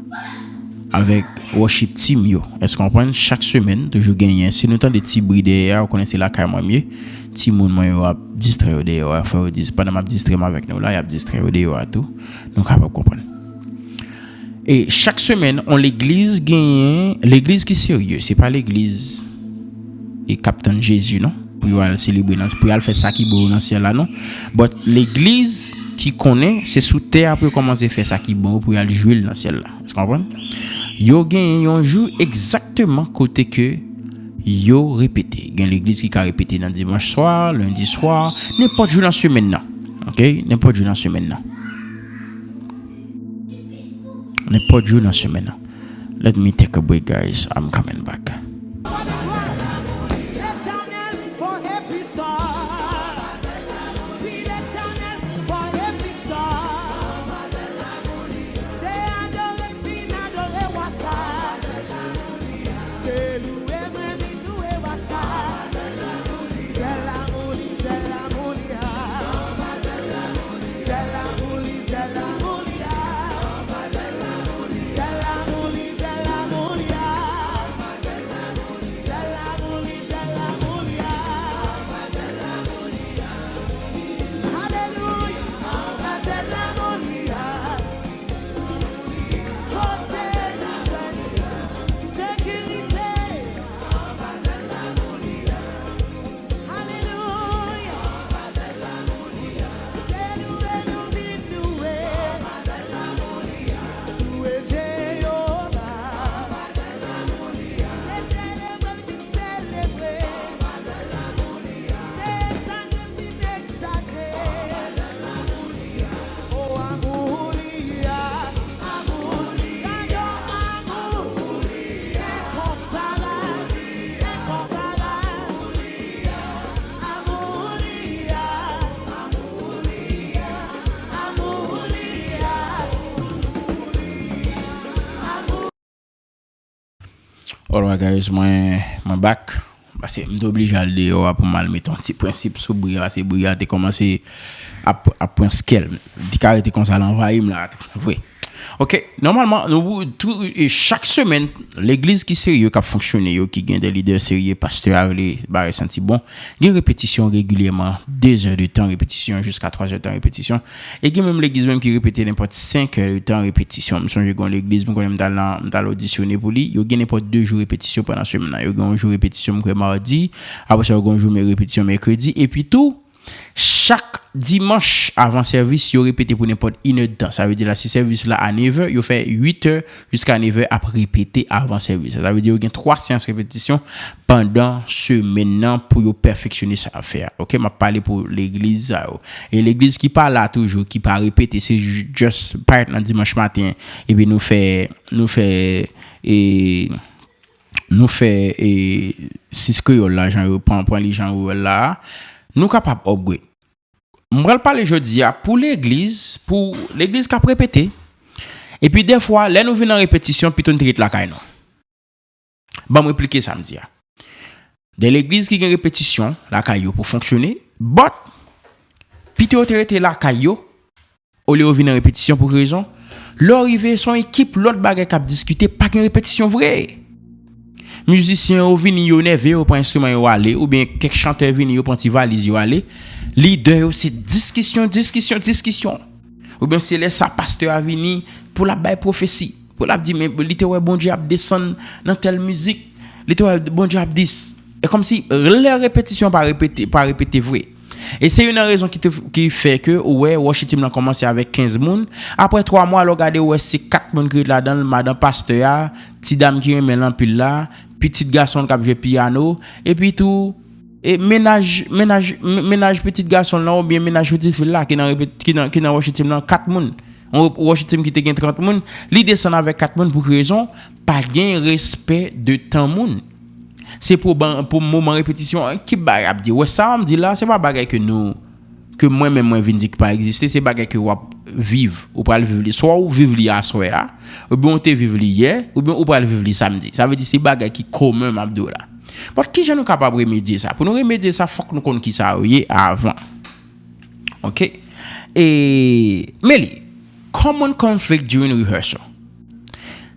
avèk worship team yo. Èske w konprann? Chak semèn, toujou genyen. Si nou tande ti bri dèyè a, ou konnen se lakay mwen m ye. Timoun mwen yo ap distrè yo dèyè a, fò yo dis-, pandan m ap distrè m avèk nou la, y ap distrè yo dèyè a tou. Nou kapab konprann. E chak semèn, on legliz genyen, legliz ki serye, se pa legliz e k ap tann Jezi, non, pou yo al selebre nan, pou yo al fè sa ki bon yo nan syèl la, non. But legliz ki konnen se sou tè a pou yo kòmanse fè sa ki bon yo pou yo al jwi l nan syèl la. Èske w konprann? Yo genyen yon jou egzakteman kote ke yo repete. Gen legliz ki ka repete nan dimanch swa, lendi swa, nenpòt jou nan semèn nan. Ok? Nenpòt jou nan semèn nan. Nenpòt jou nan semèn nan. Let me take a break, guys. I'm coming back. Alright, guys, mwen, mwen back. Paske m te oblije al deyò a pou m al mete yon ti prensip sou bri a, paske bri a te kòmanse ap, ap pran skèl. Li ka rete konsa, l anvayi m la tou. Vre. Ok, nòmalman, nou, tou, e chak semèn, legliz ki serye, k ap fonksyone yo, ki gen de lidè serye, pastè a vle bare santi bon, gen repetisyon regilyèman, de zè de tan repetisyon jiska twa zè de tan repetisyon. E gen menm legliz menm ki repete nenpòt senk è de tan repetisyon. M sonje gen yon legliz, m konnen m t al nan, m t al odisyone pou li. Yo gen nenpòt de jou repetisyon pandan semèn nan. Yo gen yon jou repetisyon, m kwè, madi. Apre sa, yo gen yon jou me-, repetisyon mèkredi. Epi tou, chak dimanch avan sèvis, yo repete pou nenpòt inèdtan. Sa vle di la, si sèvis la a nevè, yo fè uit è jiska nevè ap repete avan sèvis la. Sa vle di yo gen twa seyans repetisyon pandan semèn nan pou yo pèfeksyone sa y ap fè a. Ok, m ap pale pou legliz sa yo. E legliz ki pa la toujou, ki pa repete, se ju-, just parèt nan dimanch maten, epi nou fè, nou fè, e, nou fè, e, sis kreyòl la, jan yo pran, pran li jan yo wè l la a, nou kapab upgrade. M pral pale jodi a pou legliz, pou legliz k ap repete. Epi dèfwa, lè nou vin nan repetisyon, pito n te ret lakay nou. Ban m replike sa m di a. De legliz ki gen repetisyon lakay yo pou fonksyone, but pito yo te rete lakay yo, olye yo vin nan repetisyon. Pou ki rezon? Lè w rive, se yon ekip lòt bagay k ap diskite, pa gen repetisyon vre. Mizisyen yo vini, yo nève, yo pran enstriman yo ale, oubyen kèk chantè vini, yo pran ti valiz yo ale. Lidè yo se diskisyon, diskisyon, diskisyon. Oubyen se lè sa pastè a vini pou l ap bay pwofesi, pou l ap di, men li te wè Bondye ap desann nan tèl mizik, li te wè Bondye ap dis. E kòmsi lè repetisyon pa repete, pa repete vre. E se youn nan rezon ki te, ki fè ke ou wè worship team lan kòmanse avèk kenz moun. Apre twa mwa, lè w gade, ou wè se kat moun ki ret ladan l, madan pastè a, ti dam ki renmen l anpil la, pitit gason l k ap jwe pyano, epi tou, e mennaj, mennaj, mennaj pitit gason l lan oubyen mennaj pitit fi l la ki nan repet-, ki nan, ki nan worship team lan, kat moun. Yon worship team ki te gen trant moun, li desann avèk kat moun. Pou ki rezon? Pa gen respè de tan moun. Se pou, ban- pou moman repetisyon an, ki bagay ap di. Wè sa m di la, se pa bagay ke nou, ke mwen menm mwen vin di ki pa egziste, se bagay ke w ap viv. Ou pral viv li. Swa ou viv li aswè a, oubyen ou te viv li yè, oubyen ou pral viv li samdi. Sa vle di se bagay ki komen m ap di w la. But kijan nou kapab remedye sa? Pou nou remedye sa, fòk nou konn kisa yo ye avan. Ok? E, men li, common conflict during rehearsal.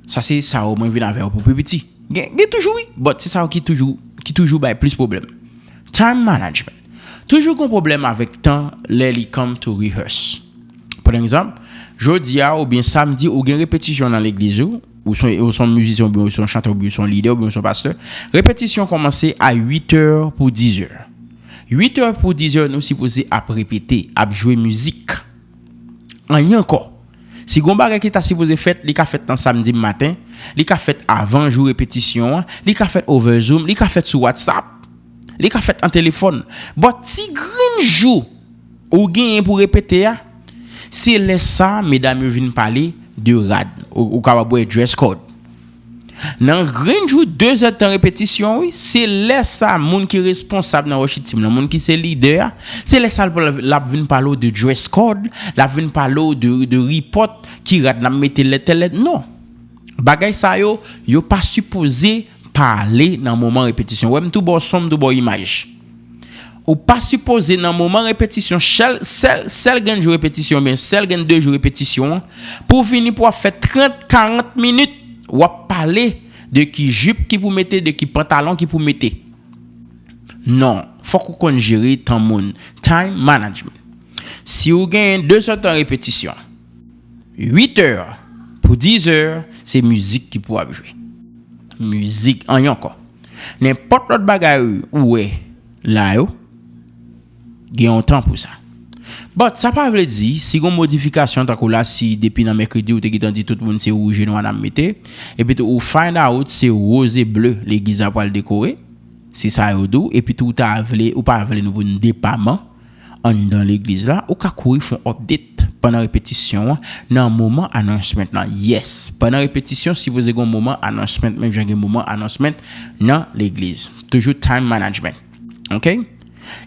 Sa se sa yo mwen vin avè yo pou pi piti. Gen, gen toujou wi, but se sa yo ki toujou, ki toujou bay plis pwoblèm. Time management. Toujou gon pwoblèm avèk tan lè li come to rehearse. Pa egzanp, jodi a oubyen samdi ou gen repetisyon nan legliz ou, ou se ou se yon mizisyen oubyen ou se yon chantè oubyen ou se yon lidè oubyen ou se yon pastè, repetisyon kòmanse a uit è pou diz è. Uit è pou diz è nou sipoze ap repete, ap jwe mizik. Anyen ankò. Si gon bagay ki ta sipoze fèt, li ka fèt nan samdi maten, li ka fèt avan jou repetisyon an, li ka fèt over Zoom, li ka fèt sou WhatsApp, li ka fèt an telefòn. But ti grenn jou ou genyen pou repete a, se lè sa medam yo vin pale de rad. Ou, ou kapab wè dress code. Nan grenn jou, de zèdtan repetisyon, wi, se lè sa moun ki responsab nan worship team nan, moun ki se lidè a, se lè sa l, l ap vin pale w de dress code, l ap vin pale w de, de report, ki rad n ap mete lè tèl lè. Non. Bagay sa yo, yo pa sipoze pale nan moman repetisyon. Wè m tou ba w son, m tou ba w imaj. Ou pa sipoze nan moman repetisyon, sèl, sèl, sèl grenn jou repetisyon, oubyen sèl grenn de jou repetisyon an, pou w vini pou w ap fè trant, karant minit, w ap pale de ki jip ki pou mete, de ki pantalon ki pou mete. Non, fòk ou konn jere tan moun. Time management. Si ou genyen de zèdtan repetisyon, uit è pou diz è, se mizik ki pou ap jwe. Mizik, anyen ankò. Nenpòt lòt bagay ou wè la yo, gen yon tan pou sa. But sa pa vle di, si gon modifikasyon tankou la, si depi nan mèkredi ou te gentan di tout moun se wouj e nwa n ap mete, epi tou ou find out se woz e ble legliz la pral dekore, se sa yo di w, epi tou ou ta vle, ou pa vle nou pou n depaman anndan legliz la, ou ka kouri fè yon update pandan repetisyon an, nan moman announcement lan. Yes, pandan repetisyon, sipoze gen yon moman announcement, menm jan gen moman announcement nan legliz. Toujou time management. Ok?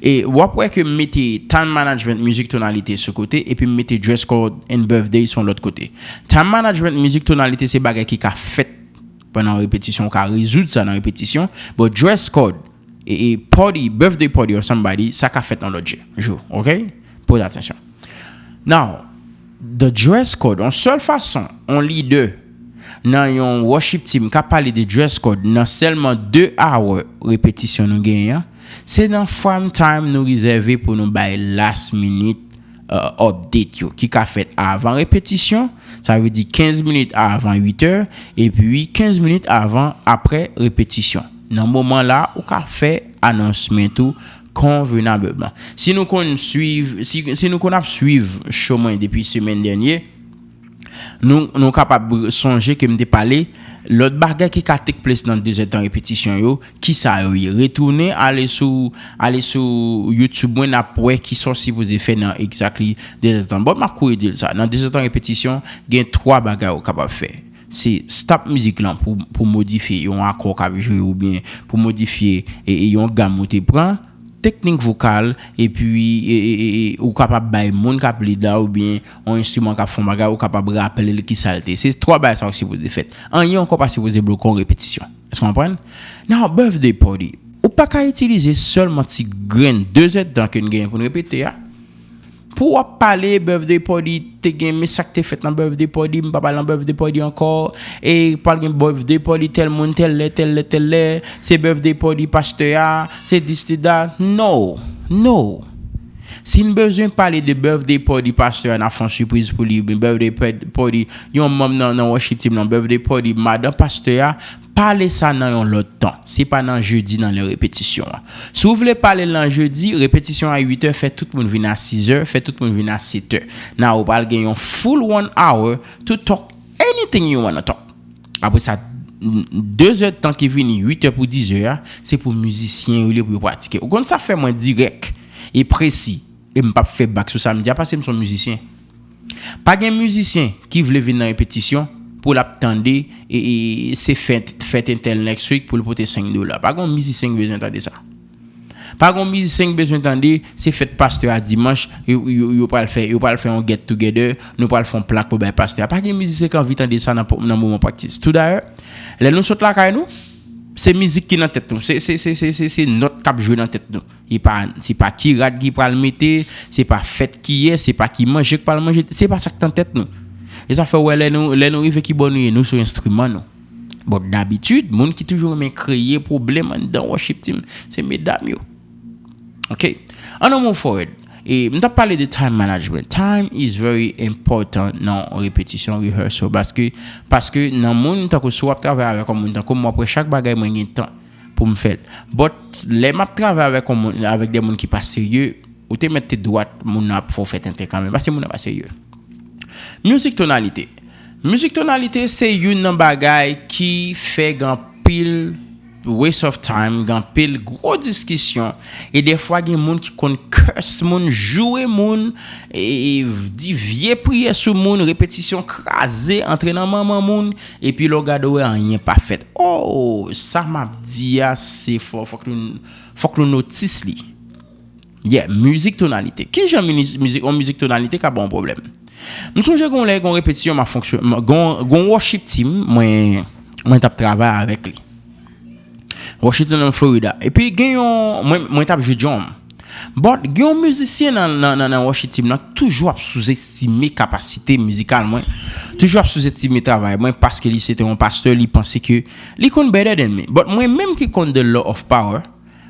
E w ap wè ke m mete time management, mizik, tonalite sou kote, epi m mete dress code and birthday sou yon lòt kote. Time management, mizik, tonalite, se bagay ki ka fèt pandan repetisyon, ou ka rezoud sa nan repetisyon. But dress code, e, e party, birthday party or somebody, sa ka fèt nan lòt je, jou, ok? Poze atansyon. Now, the dress code, yon sèl fason, yon lidè nan yon worship team ka pale de dress code nan sèlman de hour repetisyon nou genyen an, se nan prime time nou rezève pou nou bay last minute, uh, update yo, ki ka fèt avan repetisyon, sa vle di kenz minit avan uit è, epi kenz minit avan, aprè repetisyon. Nan moman la, ou ka fè announcement ou konvenableman. Si nou konn swiv, si, si nou konn ap swiv show mwen depi semèn dènye, nou, nou kapab sonje ke m te pale lòt bagay ki ka take place nan de zèdtan repetisyon yo, kisa yo ye. Retounen, ale sou, ale sou YouTube mwen, n ap wè kisa w sipoze fè nan exactly de zèdtan. But m ap kouri di l sa. Nan de zèdtan repetisyon, gen twa bagay ou kapab fè. Se stop mizik lan pou, pou modifye yon akò k ap jwe oubyen pou modifye, e, e, yon gam ou te pran, teknik vokal, epi, e, e, e, e, ou kapab bay moun k ap lead la oubyen yon enstriman k ap fè yon bagay, ou kapab raple l kisa l te. Se twa bagay sa yo ki sipoze fèt. Anyen ankò pa sipoze bloke yon repetisyon. Èske w konprann? Now, birthday party. Ou pa ka itilize sèlman ti grenn de zèdtan ke n genyen pou n repete a. Pou w ap pale birthday party, te gen, men sa k te fèt nan birthday party, m pa pral nan birthday party ankò, e pral gen birthday party tèl moun, tèl lè, tèl lè, tèl lè, se birthday party pastè a, se this, se that. No, no. Si n bezwen pale de birthday party pastè a, n ap fè yon sipriz pou li, oubyen birthday pa-, party yon manm nan, nan worship team nan, birthday party madan pastè a, pale sa nan yon lòt tan. Se pa nan jedi nan lè repetisyon an. Si w vle pale l nan jedi, repetisyon a uit è, fè tout moun vin a sis è, fè tout moun vin a sèt è. Now, ou pral gen yon full one hour to talk anything you wanna talk. Apre sa, n-, de zèdtan ki vini, uit è pou diz è a, se pou mizisyen yo li pou yo pratike. Ou konn sa fè mwen dirèk e presi, e m p ap fè bak sou sa m di a, paske m se yon mizisyen. Pa gen mizisyen ki vle vin nan repetisyon pou l ap tande e, e se fèt, fèt entèl next week pou l pote senk dola. Pa gen mizisyen ki bezwen tande sa. Pa gen mizisyen ki bezwen tande se fèt pastè a dimanch, yo, yo, yo pral fè, yo pral fè yon get together, nou pral fè yon plak pou bay pastè a. Pa gen mizisyen ki anvi tande sa nan, nan moman practice. Tou dayè, lè nou sot lakay nou, se mizik ki nan tèt nou. Se, se, se, se, se, se nòt k ap jwe nan tèt nou. E pa, se pa ki rad ki pral mete, se pa fèt ki ye, se pa ki manje k pral manje, se pa sa k nan tèt nou. E sa fè w wè lè nou, lè nou rive ki bò nou ye, nou sou enstriman nou. Bon, dabitid, moun ki toujou renmen kreye pwoblèm anndan worship team, se medam yo. Ok. Ann nou move forward. E m t ap pale de time management. Time is very important nan repetisyon, rehearsal. Paske, paske nan moun, tankou si w ap travay avèk yon moun, tankou m, w ap wè chak bagay mwen gen tan pou m fè l. But, lè m ap travay avèk yon moun, avèk de moun ki pa serye, ou te mèt te dwat, moun nan ap fè w fè tenten kanmenm. Paske moun nan pa serye. Mizik tonalite. Mizik tonalite se youn nan bagay ki fè gen anpil waste of time, gen anpil gwo diskisyon. E defwa gen moun ki konn curse moun, joure moun, e, e di vye priyè sou moun, repetisyon kraze, antre nan manman moun, epi lè w gade w wè anyen pa fèt. Oh, sa m ap di a, se fò, fòk nou, fòk nou notice li. Yeah, mizik tonalite. Kijan mizik, yon mizik tonalite ka ba w yon pwoblèm? M sonje gon lè, gon repetisyon, m ap fonksyon-, m, gon, gon worship team, mwen, mwen t ap travay avèk li. Worship team nan Florida. Epi gen yon, mwen, mwen t ap jwe drum. But gen yon mizisyen nan, nan, nan, nan worship team nan ki toujou ap souzestime kapasite mizikal mwen. Toujou ap souzestime travay mwen paske li se te yon pastè, li panse ke li konn better than me. But mwen menm ki konn the law of power,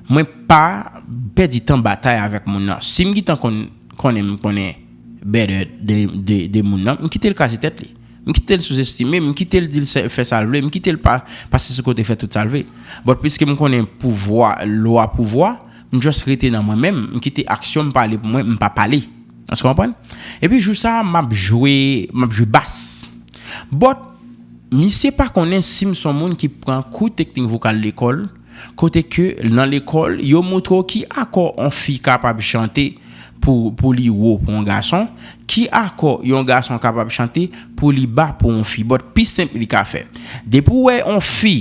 mwen pa pèdi tan batay avèk moun nan. Si m gentan konn, konnen m konnen better de, de, de moun nan, m kite l kraze tèt li. M kite l souzestime, m kite l di l fè sa l vle, m kite l pa, pase sou kote fè tout sa l vle. But piske m konnen pouvwa, lwa pouvwa, m just rete nan mwen menm, m kite aksyon m pale pou mwen, m pa pale. Èske w konprann? Epi jou sa a, m ap jwe, m ap jwe bas. But, misye pa konnen si m se yon moun ki pran kou teknik vokal lekòl, kote ke nan lekòl, yo montre w ki akò yon fi kapab chante pou, pou li wo pou yon gason, ki akò yon gason kapab chante pou li ba pou yon fi. But pi senp li ka fè. Depi w wè yon fi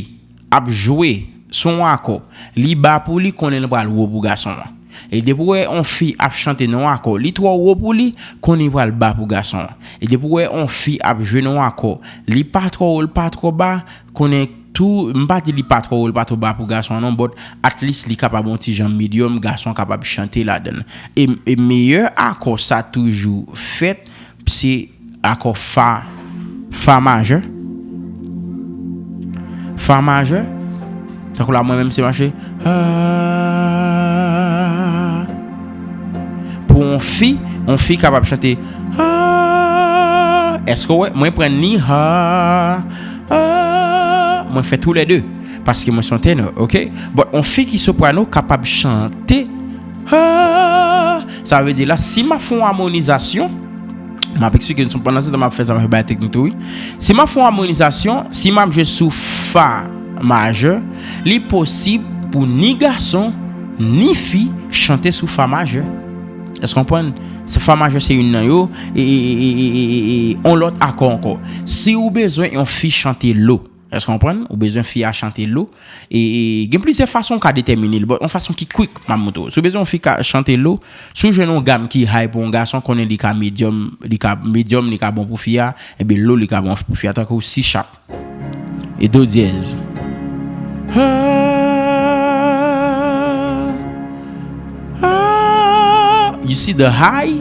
ap jwe sou yon akò, li ba pou li, konnen l pral wo pou gason an. E depi w wè yon fi ap chante nan yon akò, li twò wo pou li, konnen li pral ba pou gason an. E depi w wè yon fi ap jwe nan yon akò, li pa twò wo, li pa twò ba, konnen tou, m pa di li pa twò wo, li pa twò ba pou gason an non, but at least li kapab yon ti jan medium, gason an kapab chante ladan l. E, e meyè akò sa toujou fèt, se akò fa, fa majè. Fa majè. Tankou la, mwen menm se mache. Ah. Pou yon fi, yon fi kapab chante. Ah. Èske w wè? Mwen pran ni ha. Ah. Mwen fè tou lè de. Paske mwen se yon tenor, ok? But yon fi ki soprano kapab chante. Ah. Sa vle di la, si m ap fè yon amonizasyon, m ap eksplike nou pandan se tan m ap fè sa, m ap fè bagay teknik tou, wi. Si m ap fè yon amonizasyon, si m ap jwe sou fa majè, li posib pou ni gason, ni fi chante sou fa majè. Èske w konprann? Se fa majè se youn nan yo, e, e, e, e, e, e, e, on lòt akò ankò. Si ou bezwen yon fi chante lo, èske w konprann? Ou bezwen fi a chante lo. E, e, gen plizyè fason w ka detèmine l, but yon fason ki quick, m ap montre w. Si w bezwen yon fi ka chante lo, si w jwenn yon gam ki high pou yon gason, konnen li ka medium, li ka medium, li ka bon pou fi a, ebyen lo li ka bon pou fi a, tankou si sharp. E do dyèz. Ah, ah, you see the high?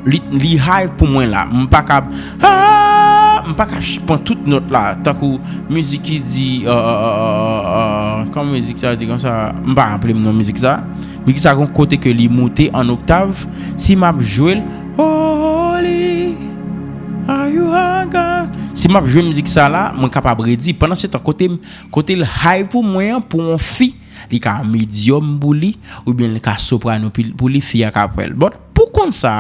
Li, li high pou mwen la. M pa ka, ah, m pa ka ch-, pran tout nòt la. Tankou mizik ki di, euh, euh, euh, euh, euh, kòman mizik sa di konsa? M pa raple m non mizik sa. Mizik sa gon kote ke li moute an oktav. Si m ap jwe l, Holy are you, our God. Si m ap jwe mizik sa la, mwen kapab redi. Pandan se tan, kote, kote l high pou mwen an, pou yon fi, li ka medium pou li, oubyen li ka soprano pou, pou li, fi a ka pran l. But pou konn sa,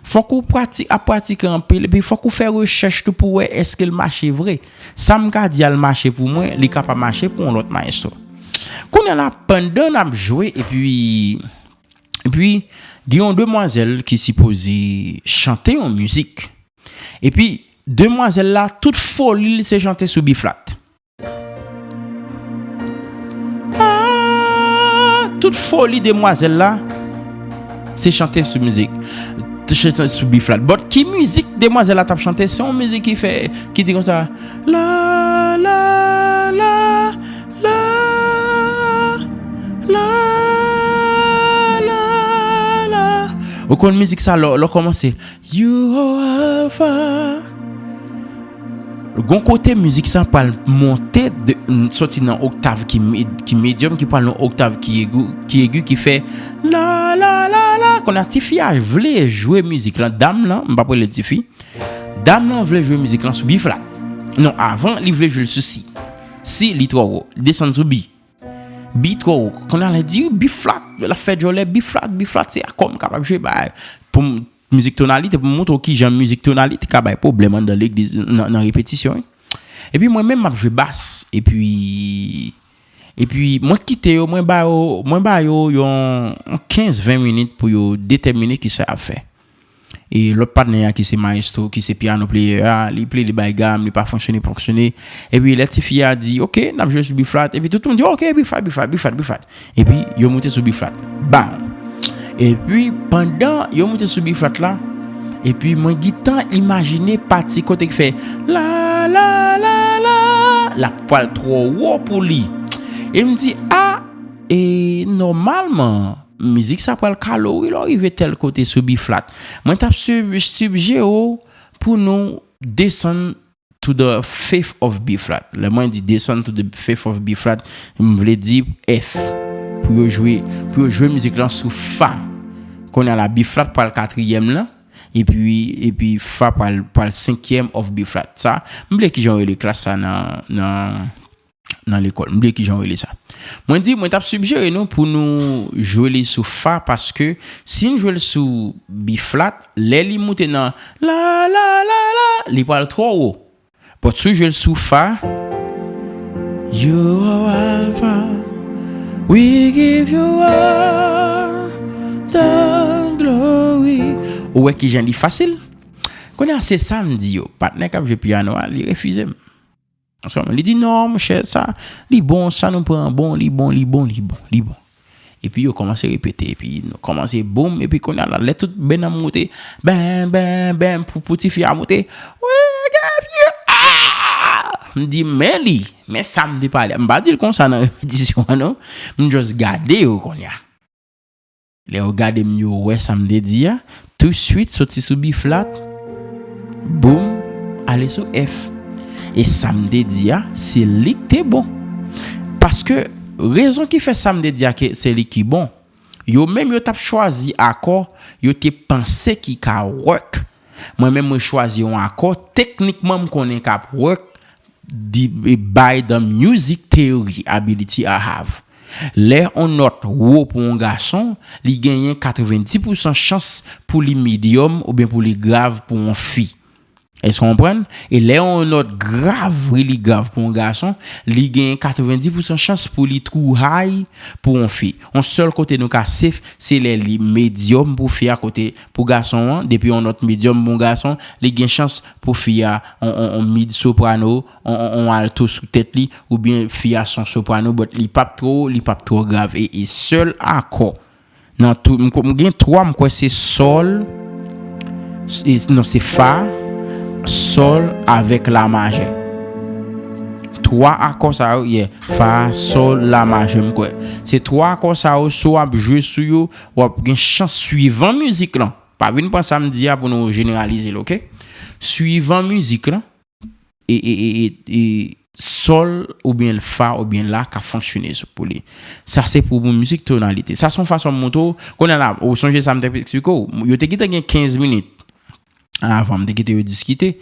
fòk ou prati-, ap pratike anpil, epi fòk ou fè rechèch tou pou wè èske l mache vre. Sa m ka di a l mache pou mwen, li ka pa mache pou yon lòt maestro. Kounye a la, pandan n ap jwe, epi, epi, gen yon demwazèl ki sipoze chante yon mizik. Epi, demwazèl la, tout foli l se chante sou B flat. Ah, tout foli demwazèl la, se chante sou mizik. Chante sou B flat. But ki mizik demwazèl la t ap chante? Se yon mizik ki fè, ki di konsa, la, la, la, la, la, la, la. Ou konn mizik sa, lè, lè w kòmanse, You are Alpha. Gon kote mizik sa pral monte de, soti nan oktav ki, med, ki medyòm, ki pral nan oktav ki egi, ki egi, ki fè la, la, la, la. Kounye a, tifi a vle jwe mizik lan. Dam lan, m p ap rele l tifi. Dam lan vle jwe mizik lan sou B flat. Non, avan, li vle jwe l sou si. Si, li twò wo. Desann sou B. B twò wo. Kounye a, lè di B flat, l ap fè djòlè, B flat, B flat, se akò m kapab jwe, bay. Pou m, mizik tonalite, pou m montre w kijan mizik tonalite ka bay pwoblèm anndan legliz, nan, nan repetisyon, wi. Epi mwen menm, m ap jwe bas. Epi, epi mwen kite yo, mwen ba yo, mwen ba yo yon, yon kenz ven minit pou yo detèmine kisa y ap fè. E lòt patnè a ki se maestro, ki se piano player a, li plede bay gam, li pa fonksyone, fonksyone. Epi lè tifi a di, "Ok, n ap jwe sou B flat." Epi tout moun di, "Ok, B flat, B flat, B flat, B flat." Epi yo moute sou B flat. Bam! Epi pandan yo moute sou B flat la, epi mwen gentan imajine pati kote ki fè la, la, la, la, l ap pral twò wo pou li. E m di, "A, e nòmalman, mizik sa pral kalo wi lè w rive tèl kote sou B flat." Mwen t ap sib, sibjere w pou nou desann to the fifth of B flat. Lè mwen di desann to the fifth of B flat, m vle di F. Pou yo jwe, pou yo jwe mizik lan sou fa. Kounye a la, B flat pral katriyèm lan, epi, epi fa pral, pral senkyèm of B flat. Sa, m bliye kijan yo rele klas sa nan, nan, nan lekòl. M bliye kijan yo rele sa. Mwen di, mwen t ap sibjere nou pou nou jwe li sou fa, paske si n jwe l sou B flat, lè li moute nan la, la, la, la, li pral twò wo. But si w jwe l sou fa, you are Alpha, we give you all the glory. Ou wè kijan li fasil? Kounye a se sa m di yo. Patnè k ap jwe pyano a, li refize m. Li di, "Non, monchè, sa, li bon, sa nou pran bon, li bon, li bon, li bon, li bon." Epi yo kòmanse repete, epi nou kòmanse boum, epi kounye a la, lè tout benn nan moute, ben, ben, ben, pou, pou tifi a moute, we give you, ah! M di, "Men li, men sa m te pale." M pa di l konsa nan repetisyon an, non. M just gade yo kounye a. Lè yo gade m, yo wè sa m te di a, touswit soti sou B flat, boum, ale sou F. E sa m te di a, se li k te bon. Paske rezon ki fè sa m te di a ke se li ki bon, yo menm yo t ap chwazi akò yo te panse ki ka work. Mwen menm mwen chwazi yon akò, teknikman m konnen k ap work, di, by the music theory ability I have. Lè yon nòt wo pou yon gason, li genyen katrevendis pousan chans pou li medium oubyen pou li grav pou yon fi. Èske w konprann? E lè yon nòt grav, really grav pou yon gason, li genyen katrevendis pousan chans pou li too high pou yon fi. Yon sèl kote nou ka safe, se lè li medium pou fi a, kote pou gason an, depi yon nòt medium pou yon gason, li gen chans pou fi a, on, on, on mid soprano, on, on, on alto sou tèt li, oubyen fi a se yon soprano, but li p ap twò wo, li p ap twò grav. E, e sèl akò nan tout, m, m gen twa, m kwè se sòl, se, non, se fa, sòl avèk la majè. Twa akò sa yo, yeah, fa, sòl, la majè, m kwè. Se twa akò sa yo, si w ap jwe sou yo, w ap gen chans swivan mizik lan. Pa vin pran sa m di a pou nou jeneralize l, oke? Swivan mizik lan, e, e, e, e, e sòl oubyen fa oubyen la ka fonksyone sou, pou li. Sa se pou, pou mizik tonalite. Sa se yon fason m montre w. Kounye a la, ou sonje sa m te eksplike w? Yo te gentan gen kenz minit avan m te kite yo diskite.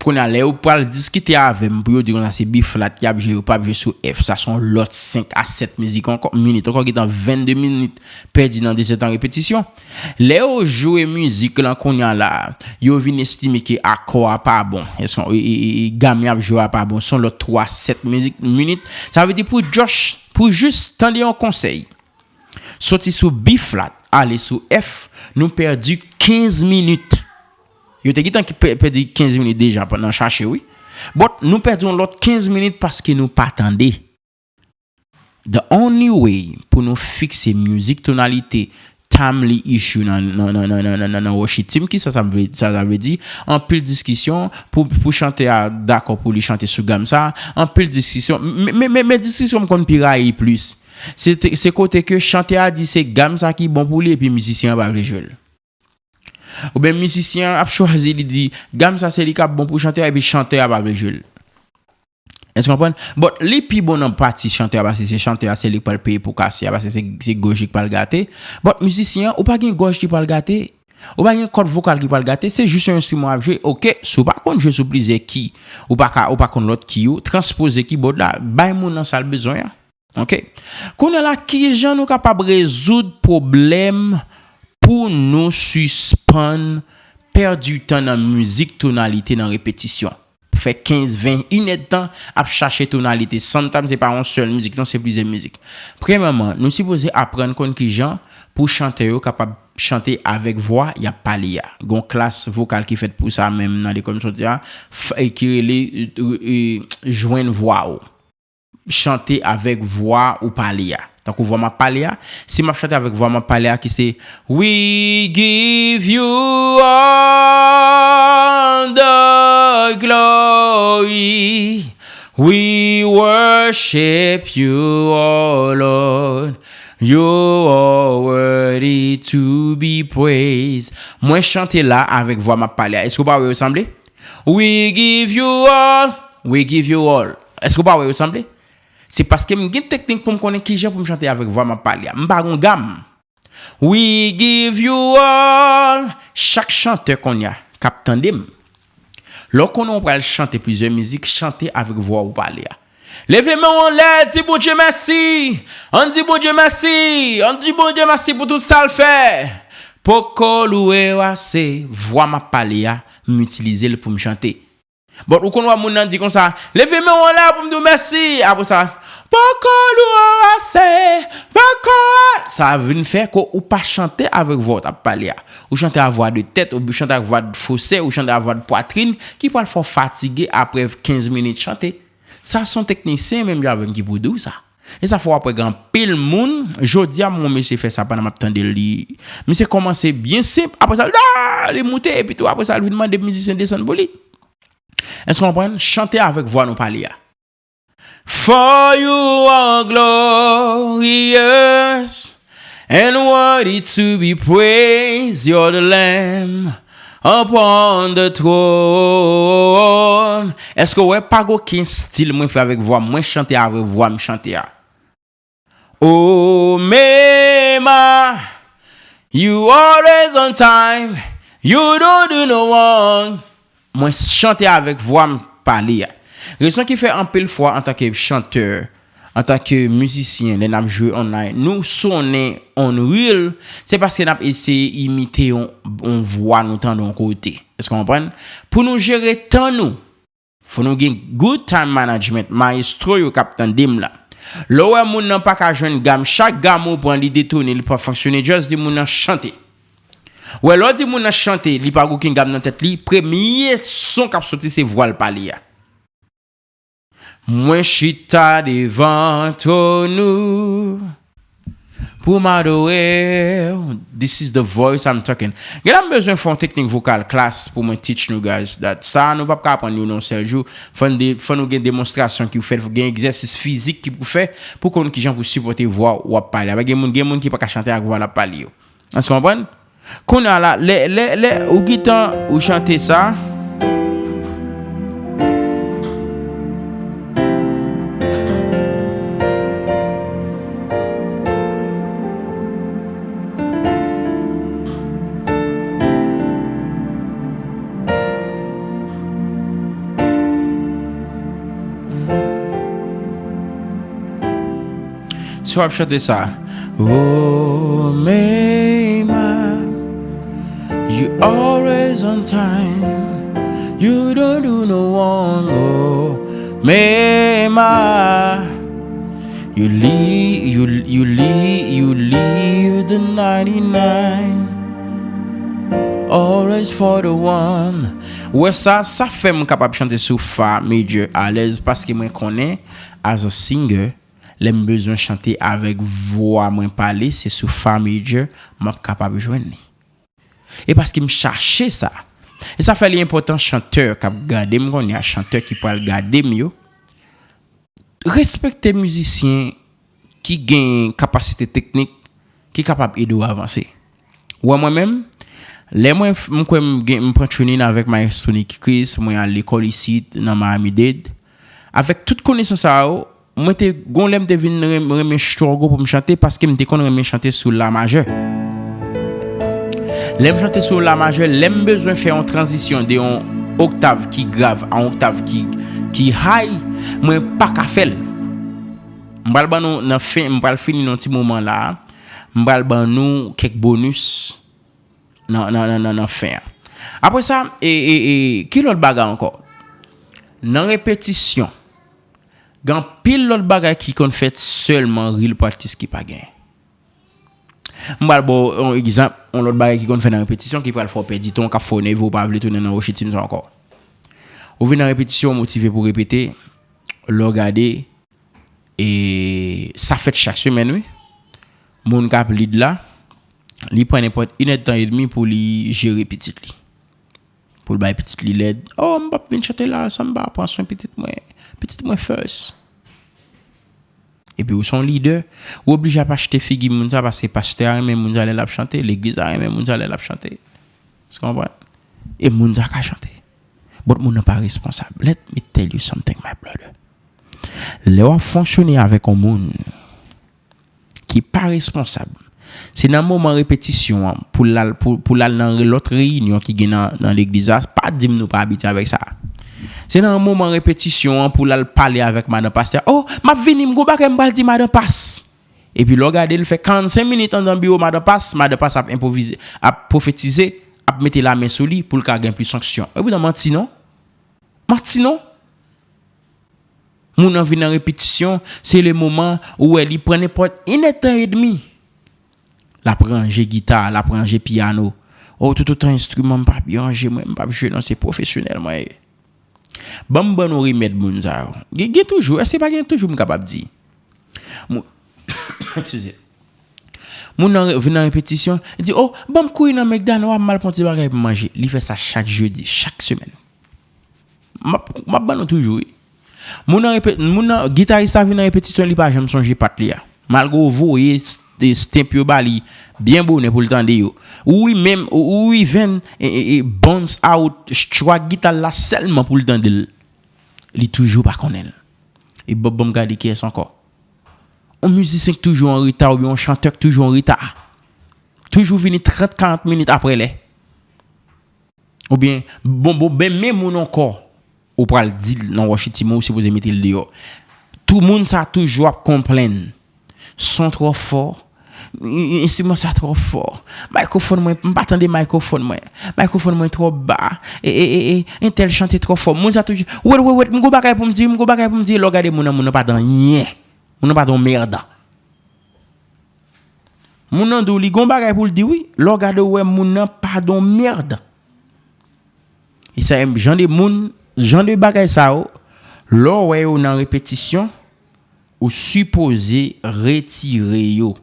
Kounye a, lè yo pral diskite avè m pou yo di konsa se B flat y ap jwe, yo p ap jwe sou F. Sa se yon lòt senk a sèt mizik ankò, minit ankò, gentan vennde minit pèdi nan de sèt an repetisyon. Lè yo jwe mizik lan kounye a la, yo vin estime ke akò a pa bon. Èske, e, e, e, e gam y ap jwe a pa bon. Se yon lòt twa, sèt mizik, minit. Sa vle di pou Josh, pou jis tande yon konsèy. Soti sou B flat, ale sou F, nou pèdi kenz minit. Yo te gentan ki pè- pèdi kenz minit deja nan chache, wi. But nou pèdi yon lòt kenz minit paske nou pa tande. The only way pou nou fikse music, tonalite, timely issue nan, nan, nan, nan, nan, nan, nan, nan worship team, ki sa sa vle, sa sa vle di? Anpil diskisyon pou, pou chantè a dakò pou li chante sou gam sa, anpil diskisyon. Men, men, men, men diskisyon m konn pi rayi plis. Se te- se kote ke chantè a di se gam sa ki bon pou li epi mizisyen an pa vle jwe l. Oubyen mizisyen an ap chwazi, li di gam sa se li k ap bon pou chantè a epi chantè a pa vle jwe l. Èske w konprann? But li pi bon nan pati chantè a paske se chantè a, se li k pral peye pou kase a paske se, se gòj li k pral gate. But mizisyen an, ou pa gen gòj ki pral gate. Ou pa gen kòd vokal ki pral gate. Se jis yon enstriman w ap jwe. Oke, si w pa konn jwe sou plizyè ki, ou pa ka, ou pa konn lòt ki yo, transpoze kibòd la, bay moun nan sa l bezwen an. Oke. Kounye a la, kijan nou kapab rezoud pwoblèm pou nou sispann pèdi tan nan mizik, tonalite, nan repetisyon? Fè kenz, ven, inèdtan ap chache tonalite. Sometimes se pa yon sèl mizik, non, se plizyè mizik. Premyèman, nou sipoze aprann konn kijan pou chantè yo kapab chante avèk vwa y ap pale a. Gon klas vokal ki fèt pou sa menm nan lekòl m soti a, f- e ki rele e, e, jwenn vwa w. Chante avèk vwa ou pale a. Tankou vwa m ap pale a, si m ap chante avèk vwa m ap pale a ki se We give you all the glory. We worship you, oh Lord. You are worthy to be praised. Mwen chante la avèk vwa m ap pale a. Èske w pa wè yo sanble? We give you all. We give you all. Èske w pa wè yo sanble? Se paske m gen teknik pou m konnen kijan pou m chante avèk vwa m ap pale a. M pa gon gam. We give you all. Chak chantè kounye a k ap tande m, lè w konnen w pral chante plizyè mizik, chante avèk vwa ou pale a. Leve men w anlè, di Bondye mèsi. Ann di Bondye mèsi. Ann di Bondye mèsi pou tout sa l fè. Poko louwe w ase. Vwa m ap pale a, m itilize l pou m chante. But ou konn wè moun nan di konsa, leve men w anlè pou m di w mèsi. Apre sa, poko louwe w ase, poko. Sa vin fè ke ou pa chante avèk vwa w t ap pale a. Ou chante a vwa de tèt, ou chante ak vwa de fosè, ou chante a vwa de pwatrin, ki pral fè w fatige apre kenz minit chante. Sa se yon teknisyen menm jan avè m ki pou di w sa. E sa fè w ap wè gen anpil moun, jodi a m wè yon mesye fè sa pandan m ap tande l, li, misye kòmanse byen senp, apre sa, la, li moute, epi tou, apre sa, l vin mande mizisyen desann pou li. Èske w konprann? Chante avèk vwa nou pale a. For you are glorious and worthy to be praised. You're the Lamb upon the throne. Èske w wè pa gen okenn stil mwen fè avèk vwa m? Mwen chante avèk vwa m chante a. Oh, Mema, you always on time, you don't do no wrong. Mwen chante avèk vwa m pale a. Rezon ki fè anpil fwa antanke chantè, antanke mizisyen, lè n ap jwe online, nou sonnen on real, se paske n ap eseye imite yon, yon vwa nou tande yon kote. Èske w konprann? Pou nou jere tan nou, fò nou gen good time management, mayestwo yo k ap tande m la. Lè w wè moun nan pa ka jwenn gam, chak gam ou pran, li detone, li pa fonksyone, just di moun nan chante. Wè, lè w di moun nan chante, li pa gen okenn gam nan tèt li, premye son k ap soti se vwa l pale a. Mwen chita devan twòn ou pou m adore w. This is the voice I'm talking. Gen la m bezwen fè yon teknik vokal klas pou mwen teach nou guys that. Sa nou p ap ka aprann yo nan yon sèl jou. Fò n de, fò nou gen demonstrasyon ki pou fèt, fò gen egzèsis fizik ki pou fè pou konn kijan pou sipòte vwa w ap pale. Gen moun, gen moun ki pa ka chante ak vwa l ap pale yo. Èske w konprann? Kounye a la, lè, lè, lè ou gentan ou chante sa. Si w ap chante sa. Oh, Mema, you always on time. You don't do no wrong, oh, Mema. You leave, you, you leave, you leave the ninety-nine. Always for the one. Ou wè sa, sa fè m kapab chante sou fa major alèz, paske mwen konnen, as a singer, lè m bezwen chante avèk vwa mwen pale, se sou fa major m ap kapab jwenn li. E paske m chache sa. E sa fè li enpòtan chantè k ap gade m kounye a, chantè ki pral gade m yo, respekte mizisyen ki gen kapasite teknik ki kapab ede w avanse. Ou wè mwen menm, lè mwen f- m kwè m gen m pran training avèk Maestro Nicky Chris, mwen al lekòl isit nan Miami-Dade. Avèk tout konesans sa yo, mwen te gon lè m te vin renmen struggle pou m chante paske m te konn renmen chante sou la majè. Lè m chante sou la majè, lè m bezwen fè yon tranzisyon de yon oktav ki grav a yon oktav ki, ki high, mwen pa ka fè l. M pral ban nou nan fen, m pral fini nan ti moman la. M pral ban nou kèk bonus nan, nan, nan, nan, nan fen an. Apre sa, e, e, e, ki lòt bagay ankò? Nan repetisyon, gen anpil lòt bagay ki konn fèt sèlman real practice ki pa gen. M pral ba w yon egzanp, yon lòt bagay ki konn fè nan repetisyon ki pral fè w pèdi tan, k ap fè w nève, w pa vle tounen nan Rochette Team sa ankò. Ou vin nan repetisyon, w motive pou repete, lè w gade, e sa fèt chak semèn, wi. Moun k ap lead la, li pran nenpòt inèdtan edmi pou li jere pitit li. Pou l bay pitit li lèd. Oh, m p ap vin chante la san m pa pran swen pitit mwen. Pitit mwen first. Epi ou se yon lidè, ou oblije ap achte figi moun sa paske pastè a renmen moun sa lè l ap chante, legliz la renmen moun sa lè l ap chante. Èske w konprann? E moun sa ka chante. But moun nan pa responsab. Let me tell you something, my brother. Lè w ap fonksyone avèk yon moun ki pa responsab, se nan moman repetisyon an pou l al, pou, pou l al nan re- lòt reyinyon ki gen nan, nan legliz la, pa di m nou pa abitye avèk sa. Se nan moman repetisyon an pou l al pale avèk madan pastè. Oh, m ap vini, m gon bagay m pral di madan pas. Epi lè w gade, l fè karannsenk minit anndan biwo madan pas, madan pas ap enpwovize, ap pwofetize, ap mete lamen sou li pou l ka gen plis onksyon. Epi nan manti non. Manti non. Moun nan vin nan repetisyon, se le moman ou wè li pran nenpòt inèdtan edmi. L ap ranje gita, l ap ranje pyano. Oh, toutotan enstriman m pa byen ranje, mwen, m p ap jwe non, se pwofesyonèl mwen ye. Ban m ban nou remèd moun sa yo. Gen, gen toujou, èske pa gen toujou m kapab di? Moun, eskize. Moun nan re- vin nan repetisyon, li di, oh, ban m kouri nan McDonald, m al pran ti bagay pou m manje. Li fè sa chak jedi, chak semèn. M ap, m ap ban nou toujou, wi. Moun nan, repe- moun nan, gitaris la vin nan repetisyon, li pa janm sonje pat li a. Malgre w voye s- e stamp yo ba li byen bonè pou l tande yo. Ou wi menm, ou, ou even e, e, e bounce out track gita l la sèlman pou l tande l. Li toujou pa konnen l. E Bob, ban m gade kiyès ankò. Yon mizisyen k toujou an reta oubyen yon chantè k toujou an reta. Toujou vini trant, karant minit apre lè. Oubyen, bon, bon, ben, men moun ankò, ou pral di l nan Rochette Team, ou sipoze mete l deyò. Tout moun sa toujou ap konplenn. Son twò fò. Enstriman sa twò fò. Mikrofòn mwen, m pa tande mikrofòn mwen. Mikrofòn mwen twò ba. E, e, e, e, entèl chante twò fò. Moun sa toujou, wèt, wèt, wèt, m gon bagay pou m di, m gon bagay pou m di. Lè w gade moun nan, moun nan pa t anyen. Moun nan pa t yon mèd. Moun nan di w li gon bagay pou l di wi. Lè w gade w wè moun nan pa t yon mèd. E sa, jan de moun, jan de bagay sa yo, lè w wè yo nan repetisyon, ou sipoze retire yo.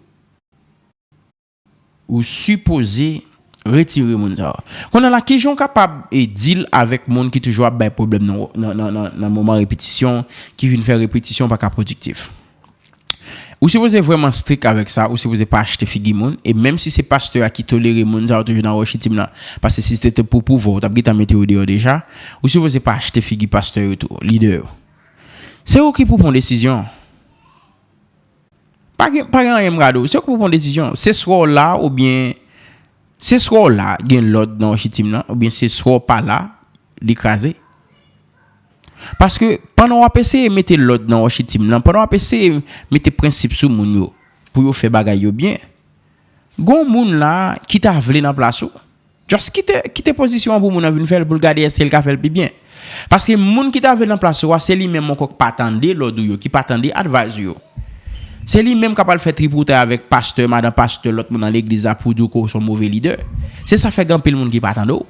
Ou sipoze retire moun sa yo. Kounye a la, kijan w kapab e deal avèk moun ki toujou ap bay pwoblèm nan, nan, nan, nan, nan moman repetisyon, ki vin fè repetisyon pa ka pwodiktif? Ou sipoze vrèman strik avèk sa, ou sipoze pa achte figi moun, e menm si se pastè a ki tolere moun sa yo toujou nan Rochette Team nan, paske si se te pou pouvwa, ou t ap gentan mete yo deyò deja, ou sipoze pa achte figi pastè yo tou, lidè yo. Se ou ki pou pran desizyon. Pa gen, pa gen anyen m ka di w. Se ou ki pou pran desizyon. Se swa w la oubyen, se swa w la, gen lòd nan Rochette Team nan, oubyen se swa w pa la, li kraze. Paske pandan w ap eseye mete lòd nan Rochette Team nan, pandan w ap eseye mete prensip sou moun yo, pou yo fè bagay yo byen, gon moun la ki ta vle nan plas ou. Just kite, kite pozisyon an pou moun nan vin fè l, pou l gade èske l ka fè l pi byen. Paske moun ki ta vle nan plas ou a, se li menm ankò ki pa tande lòd ou yo, ki pa tande advice ou yo. Se li menm k ap al fè tripotay avèk pastè, madan pastè, lòt moun nan legliz la pou di w ke w se yon move lidè. Se sa fè gen anpil moun ki pa tande w.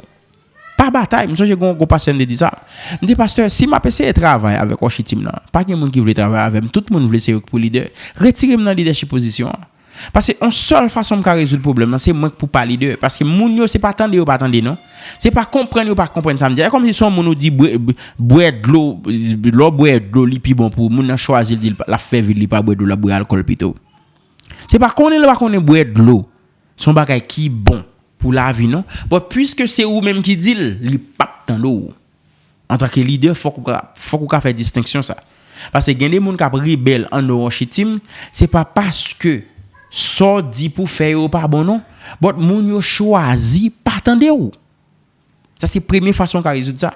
Pa batay. M sonje gon, gon pastè m te di sa. M di, "Pastè, si m ap eseye travay avèk worship team nan, pa gen moun ki vle travay avè m. Tout moun vle se yo ki pou lidè. Retire m nan lidèchip pozisyon an." Paske yon sèl fason m ka rezoud pwoblèm nan, se mwen k pou pa lidè. Paske moun yo, se pa tande yo pa tande, non. Se pa konprann yo pa konprann sa m di a. E kòmsi se yon moun ou di bwè, bwè dlo, lè w bwè dlo, li pi bon pou ou. Moun nan chwazi, l di l pa- l ap fè vi l, li pa bwè dlo, l ap bwè alkòl pito. Se pa konnen l pa konnen bwè dlo se yon bagay ki bon pou lavi, non. But piske se ou menm ki di l, li p ap tande w. Antanke lidè, fòk ou ka, fòk ou ka fè distenksyon sa. Paske gen de moun k ap rebèl anndan worship team, se pa paske sa w di pou fè yo pa bon, non. But moun yo chwazi pa tande w. Sa se premye fason w ka rezoud sa.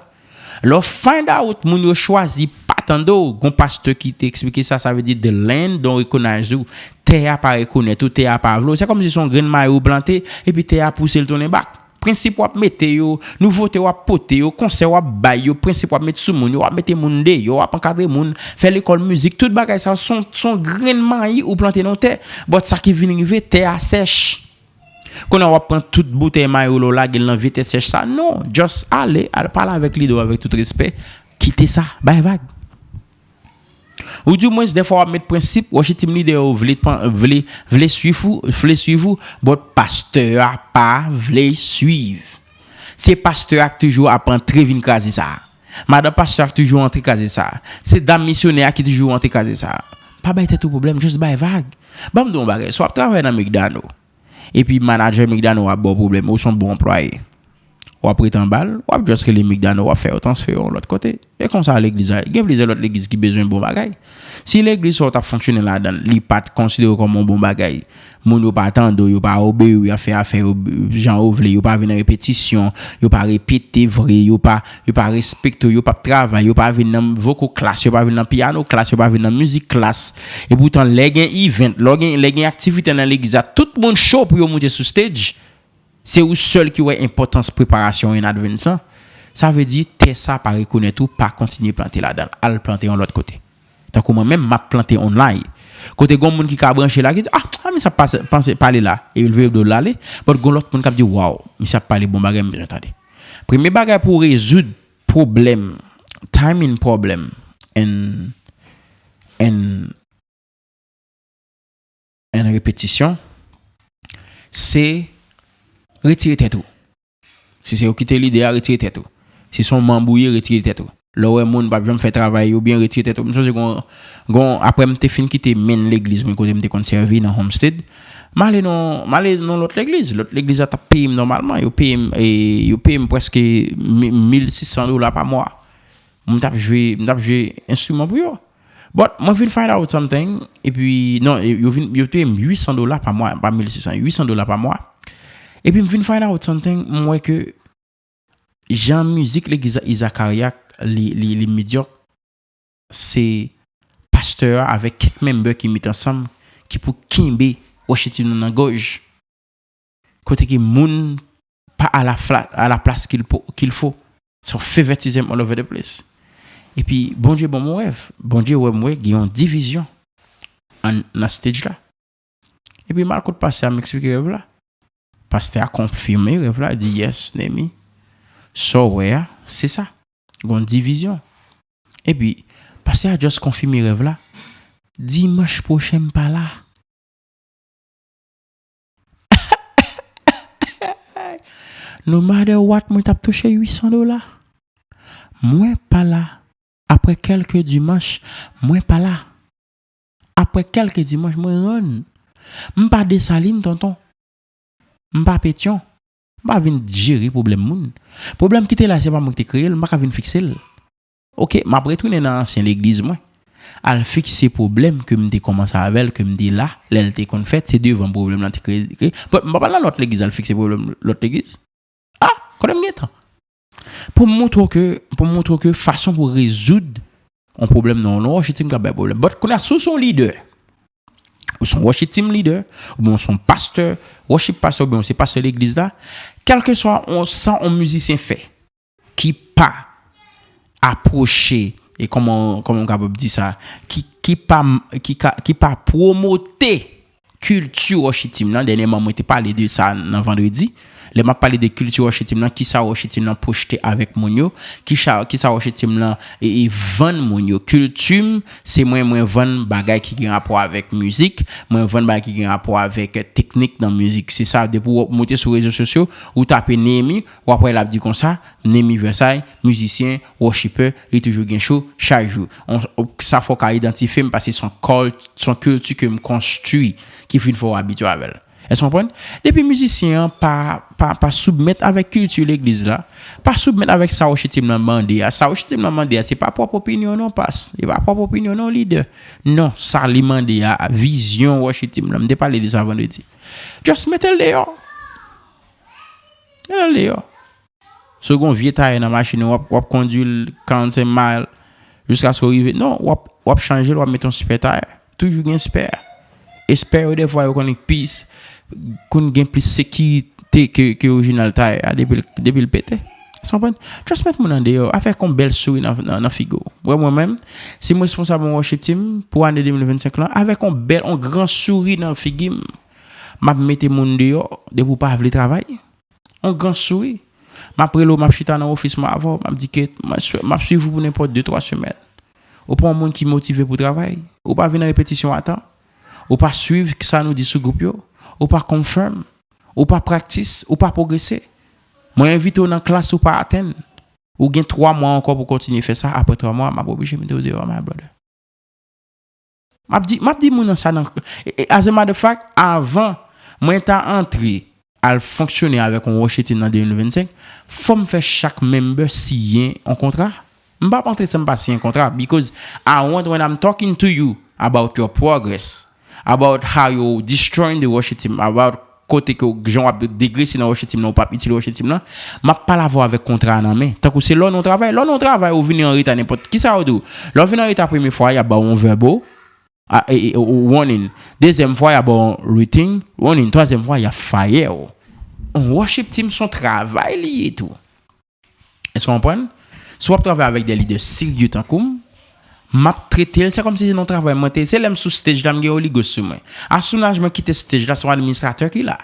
Lè w find out moun yo chwazi pa tande w, gon pastè ki te eksplike sa, sa vle di the land don't recognize you, tè a pa rekonèt ou, tè a pa vle w. Se kòmsi se yon grenn mayi ou plante, epi tè a pouse l tounen bak. Prensip w ap mete yo, nouvote w ap pote yo, konsèy w ap bay yo, prensip w ap met sou moun yo, w ap mete moun deyò, w ap ankadre moun, fè lekòl mizik, tout bagay sa yo, se yon, se yon grenn mayi ou plante nan yon tè. But sa ki vin rive, tè a sèch. Kounye a w ap pran tout boutèy mayi w la, w lage l nan vye tè sèch sa. Non, just ale, al pale avèk lidè w avèk tout respè. Kite sa, bay vag. Ou di mwens dèfwa w ap met prensip, worship team lidè yo vle, vle, vle swiv ou, vle swiv ou, but pastè a pa vle swiv. Se pastè a ki toujou ap antre vin kraze sa. Madan pastè a ki toujou antre kraze sa. Se dam misyonè a ki toujou antre kraze sa. Pa bay tèt ou pwoblèm, just bay vag. Ban m di w yon bagay, si w ap travay nan McDonald, epi manadjè McDonald ap ba w pwoblèm, ou se yon bon anplwaye. W ap ret anba l, w ap just rele McDonald, w ap fè yo transfere yon lòt kote. E konsa legliz la, gen plizyè lòt legliz ki bezwen bon bagay. Si legliz sa w t ap fonksyone ladan l, li pa t konsidere w kòm yon bon bagay, moun yo pa tande w, yo pa obeyi w, y ap fè afè yo jan yo vle, yo pa vin nan repetisyon, yo pa repete vre, yo pa, yo pa respekte w, yo p ap travay, yo pa vin nan vocal class, yo pa vin nan piano class, yo pa vin nan music class. E poutan, lè gen event, lè gen, lè gen aktivite nan legliz la, tout moun cho pou yo moute sou stage. Se ou sèl ki wè enpòtans preparasyon in advance lan. Sa vle di, tè sa pa rekonèt ou, pa kontinye plante ladan l. Al plante yon lòt kote. Tankou mwen menm, m ap plante online. Kote gon moun ki ka branche la, ki di, ah, ah, misye ap pase, panse, pale la. Epi l vire do l ale. But gon lòt moun k ap di, waw, misye ap pale bon bagay, m bezwen tande. Premye bagay pou w rezoud pwoblèm, timing problem, and, and and repetisyon, se retire tèt ou. Si se ou ki te lidè a, retire tèt ou. Si se yon manm ou ye, retire tèt ou. Lè w wè moun p ap janm fè travay yo byen, retire tèt ou. M sonje gon, gon, apre m te fin kite main legliz mwen kote m te konn sèvi nan Homestead, m ale nan, m ale nan lòt legliz. Lòt legliz la t ap peye m nòmalman. Yo peye m, e, yo peye m prèske mi-, mil sis san dola pa mwa. M t ap jwe, m t ap jwe enstriman pou yo. But mwen vin find out something, epi, non, yo vin, yo peye m uit san dola pa mwa, pa mil sis san, uit san dola pa mwa. Epi m vin find out something, m wè ke jan mizik legliz Izakaryak li, li, li medyòk, se pastè a avèk kèk member ki met ansanm ki pou kenbe worship team nan nan gòj. Kote ke moun pa a la fla-, a la plas qu'il po-, qu'il faut. Se yon favoritism all over the place. Epi, Bondye ban m yon rèv. Bondye wè m wè gen yon divizyon an, nan stage la. Epi, m al kot pastè a, m eksplike rèv la. Pastè a konfime rèv la, di, yes, Nemi. Sa w wè a, se sa. Gen yon divizyon. Epi, pastè a just konfime rèv la. Dimanch pwochen, m pa la. No matter what, mwen t ap touche uit san dola. Mwen pa la. Apre kèlke dimanch, mwen pa la. Apre kèlke dimanch, mwen rann. M pa Desalin, tonton. M pa Petyon. M pa vin jere pwoblèm moun. Pwoblèm ki te la, se pa mwen ki te kreye l, m pa ka vin fikse l. Oke, m ap retounen nan ansyen legliz mwen. Al fikse pwoblèm ke m te kòmanse avè l, ke m te la, lè l te konn fèt, se devan pwoblèm lan te kreye, kreye. But m pa pral nan lòt legliz al fikse pwoblèm lòt legliz. Ah, kote m gen tan? Pou m montre w ke, pou m montre w ke fason pou rezoud yon pwoblèm nan yon worship team ka bay pwoblèm. But kounye a, si w se yon lidè, ou se yon worship team leader, oubyen ou se yon pastè, worship pastor, oubyen ou se pastè legliz la, kèlkeswa on, sa yon mizisyen fè, ki pa apwoche, e kòman, kòman m kapab di sa, ki, ki pa, ki ka, ki pa pwomote kilti worship team nan. Dènyèman, mwen te pale de sa nan vandredi. Lè m ap pale de kilti worship team nan, kisa worship team nan pwojte avèk moun yo, kisa, kisa worship team nan e, e vann moun yo. Kilti m, se mwen, mwen vann bagay ki gen rapò avèk mizik, mwen vann bagay ki gen rapò avèk teknik nan mizik. Se sa, depi w moute sou rezo sosyo, ou tape Nehemy, w ap wè l ap di konsa, Nehemy Versailles, mizisyen, worshipper, li toujou gen show chak jou. On, sa fò w ka idantifye m paske se yon kòl, se yon kilti ke m konstwi ki vin fè w abitye avè l. Èske w konprann? Depi mizisyen an pa, pa, pa soumèt avèk kilti legliz la, pa soumèt avèk sa worship team nan mande a. Sa worship team nan mande a, se pa pwòp opinyon non, pas. Se pa pwòp opinyon non, lidè. Non, sa li mande a, vizyon worship team nan. M te pale de sa vandredi. Just mete l deyò. Mete l deyò. Si w gen yon vye tayè nan machin ou, w ap, w ap kondui l karannsenk mile jiskaske w rive. Non, w ap, w ap chanje l, w ap mete yon spè tayè. Toujou gen spè. E spè yo, dèfwa, yo konn pi, konn gen plis sekirite ke, ke orijinal tayè a depi l, depi l pete. Èske w konprann? Just met moun an deyò avèk yon bèl souri nan, nan, nan figi w. Wè mwen menm, si m responsab yon worship team pou ane de mil vennsenk lan, avèk yon bèl, yon gran souri nan figi m, m ap mete moun deyò depi w pa vle travay. On gran souri. M ap rele w, m ap chita nan ofis mwen avè w, m ap di ke m ap swi-, m ap swiv ou pou nenpòt de, twa semèn. Ou pa yon moun ki motive pou travay. Ou pa vin nan repetisyon a tan. Ou pa swiv sa nou di sou gwoup yo. Ou pa confirm. Ou pa practice. Ou pa pwogrese. Mwen envite w nan klas ou pa atenn. Ou gen twa mwa ankò pou kontinye fè sa. Apre twa mwa, m ap oblije mete w deyò, my brother. M ap di, m ap di moun nan sa nan, e, e, as a matter of fact, avan mwen ta antre al fonksyone avèk yon worship team nan de mil vennsenk, fò m fè chak member siyen yon kontra. M p ap antre san m pa siyen kontra, because I want, when I'm talking to you about your progress, about how you destroying the worship team, about kote ke w, jan w ap degrese nan worship team nan, ou p ap itil worship team nan, m ap pale avè w avèk kontra a nan men. Tankou se lè w nan yon travay, lè w nan yon travay, ou vini an reta nenpòt, kisa yo di w? Lè w vin an reta premye fwa, y ap ba w yon verbal, a, e, e, warning. Dezyèm fwa, y ap ba w yon written warning. Twazyèm fwa, y ap fire w. Yon worship team se yon travay li ye tou. Èske w konprann? Si w ap travay avèk de lidè serye tankou m, m ap trete l, se kòmsi se nan travay mwen te ye. Se lè m sou stage la, m gen oligos sou mwen. As soon as mwen kite stage la, se yon administratè ki la.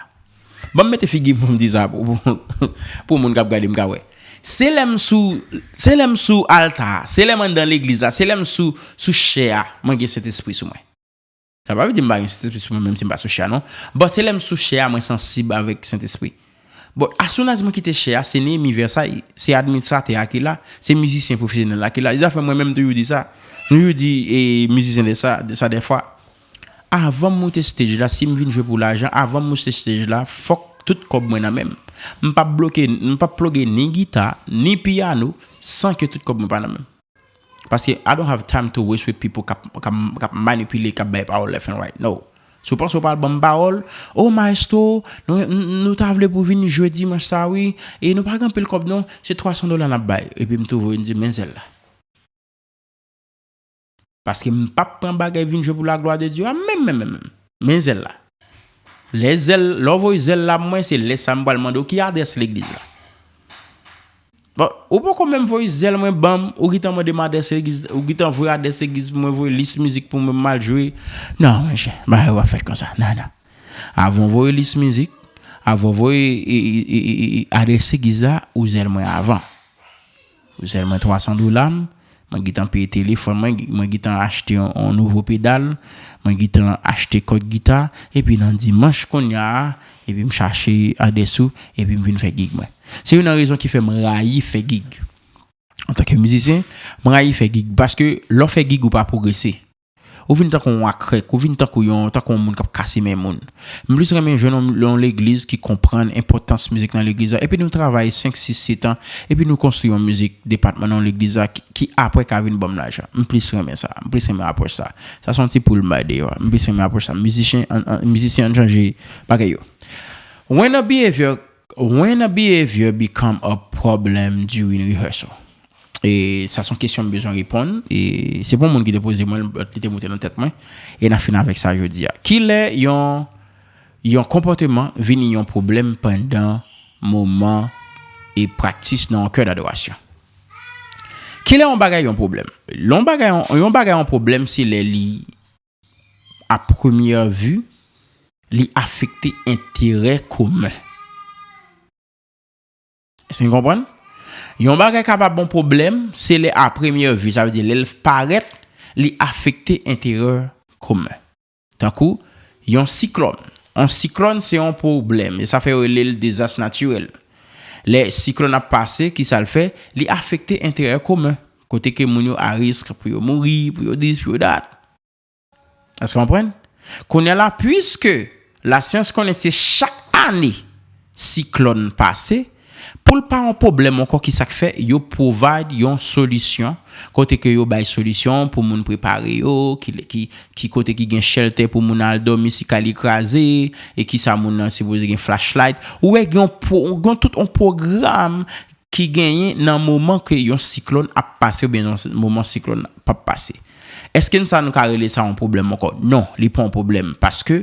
Ban m mete figi m pou m di sa pou, pou, pou moun k ap gade m ka wè. Se lè m sou, se lè m sou alta a, se lè m anndan legliz la, se lè m sou, sou chè a, mwen gen Sentespri sou mwen. Sa pa vle di m pa gen Sentespri sou mwen, menm si m pa sou chè a, non. But se lè m sou chè a, mwen sansib avèk Sentespri. But as soon as mwen kite chè a, se Nehemy Versailles, se administratè a ki la, se mizisyen pwofesyonèl la ki la. Zafè mwen menm toujou di sa. M toujou di, e, mizisyen de sa, de sa dèfwa. Avan m moute stage la, si m vin jwe pou lajan, avan m moute stage la, fòk tout kòb mwen nan men m. M p ap bloke, m p ap ploge ni gita, ni piyano, san ke tout kòb mwen pa nan men m. Paske I don't have time to waste with people k ap, k ap, k ap manipile, k ap bay pawòl left and right. No. Si w panse w pral ban m pawòl, "Oh, maestro, nou, nou, nou ta vle pou w vin jwe dimanch sa, wi, e nou pa gen anpil kòb, non, se twa san dola n ap bay." Epi m tou voye m di, "Men zèl la." Paske m p ap pran bagay vin jwe pou la glwa de Dye a, menm, menm, menm, menm. Men zèl la. Lè zèl, lè w voye zèl la pou mwen, se lè sa m pral mande w ki adrès legliz la. Bon, ou poko menm voye zèl mwen ban m, ou gentan mande m adrès legliz, ou gentan voye adrès legliz pou mwen, voye lis mizik pou mwen, m al jwe. Non, monchè, bagay yo ap fèt konsa. Non, non. Avan w voye lis mizik, avan w voye, e, e, adrès legliz la, ou zèl mwen avan. Ou zèl mwen twa san dola m, mwen gentan peye telefòn mwen, mwen gentan achte yon, yon nouvo pedal, mwen gentan achte kòd gita, epi nan dimanch kounye a, epi m chache adrès ou, epi m vin fè gig mwen. Se youn nan rezon ki fè m rayi fè gig. Antanke mizisyen, m rayi fè gig, paske lè w fè gig, ou pa pwogrese. Ou vin tankou yon akrèk, ou vin tankou yon, tankou yon moun k ap kase men moun. M plis renmen jwenn yon, yon legliz ki konprann enpòtans mizik nan legliz la, epi nou travay senk, sis, sèt an, epi nou konstwi yon mizik depatman nan legliz la ki, ki apre ka vin ban m lajan. M plis renmen sa. M plis renmen apwòch sa. Sa se yon ti poul m bay deyò a. M plis renmen apwòch sa. Mizisyen, an, an, mizisyen, ann chanje bagay yo. When a behavior, when a behavior become a problem during rehearsal. E sa se yon kesyon m bezwen reponn. E se pa yon moun ki te poze mwen l, but li te moute nan tèt mwen. E n a fini avèk sa jodi a. Kilè yon, yon konpòteman vini yon pwoblèm pandan moman e praktis nan yon kè dadorasyon? Kilè yon bagay yon pwoblèm? Yon bagay yon, yon bagay yon pwoblèm se lè li, a premyè vi, li afekte enterè komen. Èske n konprann? Yon bagay kapab yon pwoblèm, se lè a premyè vi, sa vle di lè l parèt, li afekte enterè komen. Tankou yon siklòn. Yon siklòn se yon pwoblèm, e sa fè yo rele l dezas natirèl. Lè siklòn ap pase, ki sa l fè? Li afekte enterè komen. Kote ke moun yo a risk pou yo mouri, pou yo dis, pou yo dat. Èske w konprann? Kounye a la, piske lasyans konnen se chak ane siklòn pase, pou l pa yon pwoblèm ankò, ki sa k fè yo provide yon solisyon, kote ke yo bay solisyon pou moun prepare yo, ki, ki, ki kote ki gen shelter pou moun al dòmi si kay li kraze, e ki sa moun nan sipoze gen flashlight. Ou wè gen yon pro-, gen tout yon pwogram ki genyen nan moman ke yon siklòn ap pase oubyen nan moman siklòn p ap pase. Èske n sa nou ka rele sa yon pwoblèm ankò? Non, li pa yon pwoblèm, paske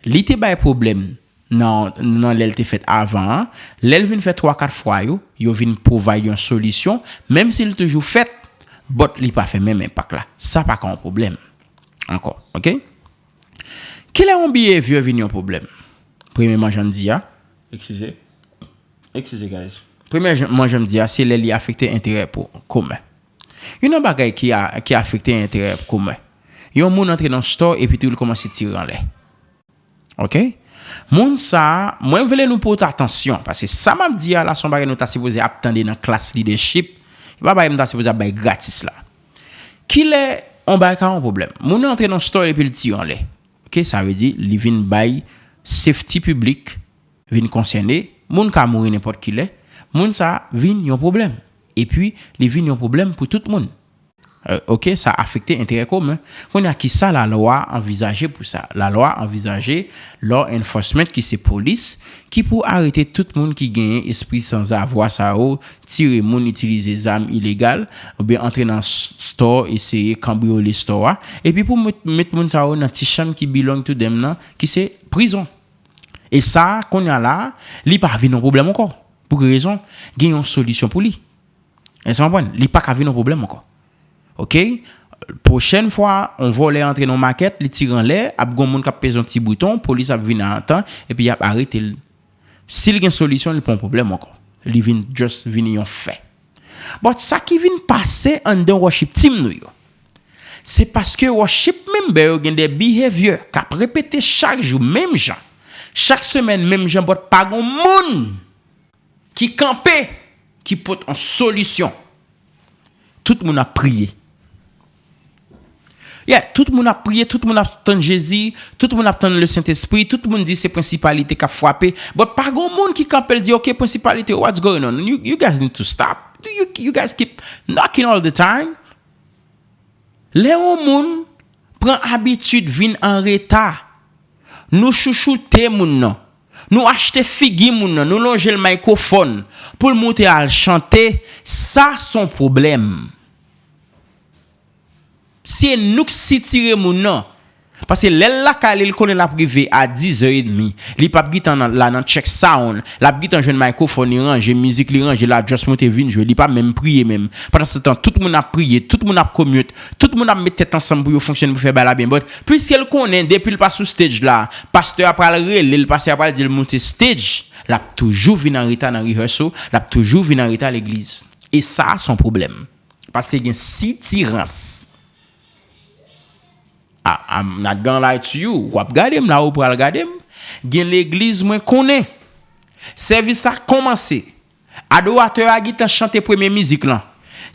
li te bay pwoblèm nan, nan lè l te fèt avan an. Lè l vin fè twa kat fwa yo, yo vin provide yon solisyon, menm si l toujou fèt, but li pa fè menm enpak la. Sa pa ka yon pwoblèm ankò, oke? Kilè yon behavior vin yon pwoblèm? Premyèman, jan n di a, eskize, eskize, guys. Premyèman, jan n di a, se lè li afekte enterè pou komen. Youn nan bagay ki a, ki afekte enterè komen. Yon moun antre nan store epi tou l kòmanse tire anlè. Oke? Moun sa a, mwen vle nou pote atansyon, paske sa m ap di a la, se yon bagay nou ta sipoze ap tande nan klas leadership. E pa bagay m ta sipoze ap bay gratis la. Kilè yon bagay ka yon pwoblèm? Moun nan antre nan store epi l tire anlè. Oke, sa vle di li vin bay safety piblik vin konsène, moun ka mouri nenpòt kilè, moun sa a vin yon pwoblèm. Epi, li vin yon pwoblèm pou tout moun. Euh, oke, sa afekte enterè komen. Kounye a, kisa lalwa anvizaje pou sa? Lalwa anvizaje law enforcement, ki se polis, ki pou arete tout moun ki genyen espri sanzavwa sa yo, tire moun, itilize zam ilegal, oubyen antre nan s-, store, eseye kanbriyole store a, epi pou met, met moun sa yo nan ti chanm ki belong to them nan, ki se prizon. E sa, kounye a la, li pa vin yon pwoblèm ankò. Pou ki rezon? Gen yon solisyon pou li. Èske w konprann? Li pa ka vin yon pwoblèm ankò. Oke? Pwochèn fwa, yon vòlè antre nan yon makèt, li tire anlè, ap gen yon moun k ap peze yon ti bouton, polis ap vin a tan, epi y ap arete l. Si l gen solisyon, li pa yon pwoblèm ankò. Li vin just vin yon fè. But sa ki vin pase anndan worship team nou yo, se paske worship member yo gen de behavior k ap repete chak jou, menm jan. Chak semèn, menm jan, but pa gen moun ki kanpe, ki pote yon solisyon. Tout moun ap priye. Yeah, tout moun ap priye, tout moun ap tann Jezi, tout moun ap tann Lesentespri, tout moun di se prensipalite k ap frape. But pa gen moun ki kanpe l di, "Ok, prensipalite, what's going on? You, you guys need to stop. You, you guys keep knocking all the time." Lè yon moun pran abitid vin an reta, nou chouchoute moun nan, nou achte figi moun nan, nou lonje l mikrofòn pou l moute al chante, sa s on pwoblèm. Se nou k sitire moun nan. Paske lè l lakay li, l konnen l ap rive a dizè edmi. Li p ap gentan nan, la nan check sound. L ap gentan jwenn mikrofòn li ranje, mizik li ranje, l a just monte vin jwe. Li pa menm priye menm. Pandansetan, tout moun ap priye, tout moun ap commute, tout moun ap met tèt ansanm pou yo fonksyone, pou fè bagay la byen. But, piske l konnen, depi l pa sou stage la, pastè a pral rele l, pastè a pral di l monte stage, l ap toujou vin an reta nan rehearsal, l ap toujou vin an reta legliz. E sa, s on pwoblèm. Paske gen sitirans. I, I'm not gonna lie to you. W ap gade m la, ou pral gade m. Gen legliz mwen konnen. Sèvis la kòmanse. Adoratè a gentan chante premye mizik lan.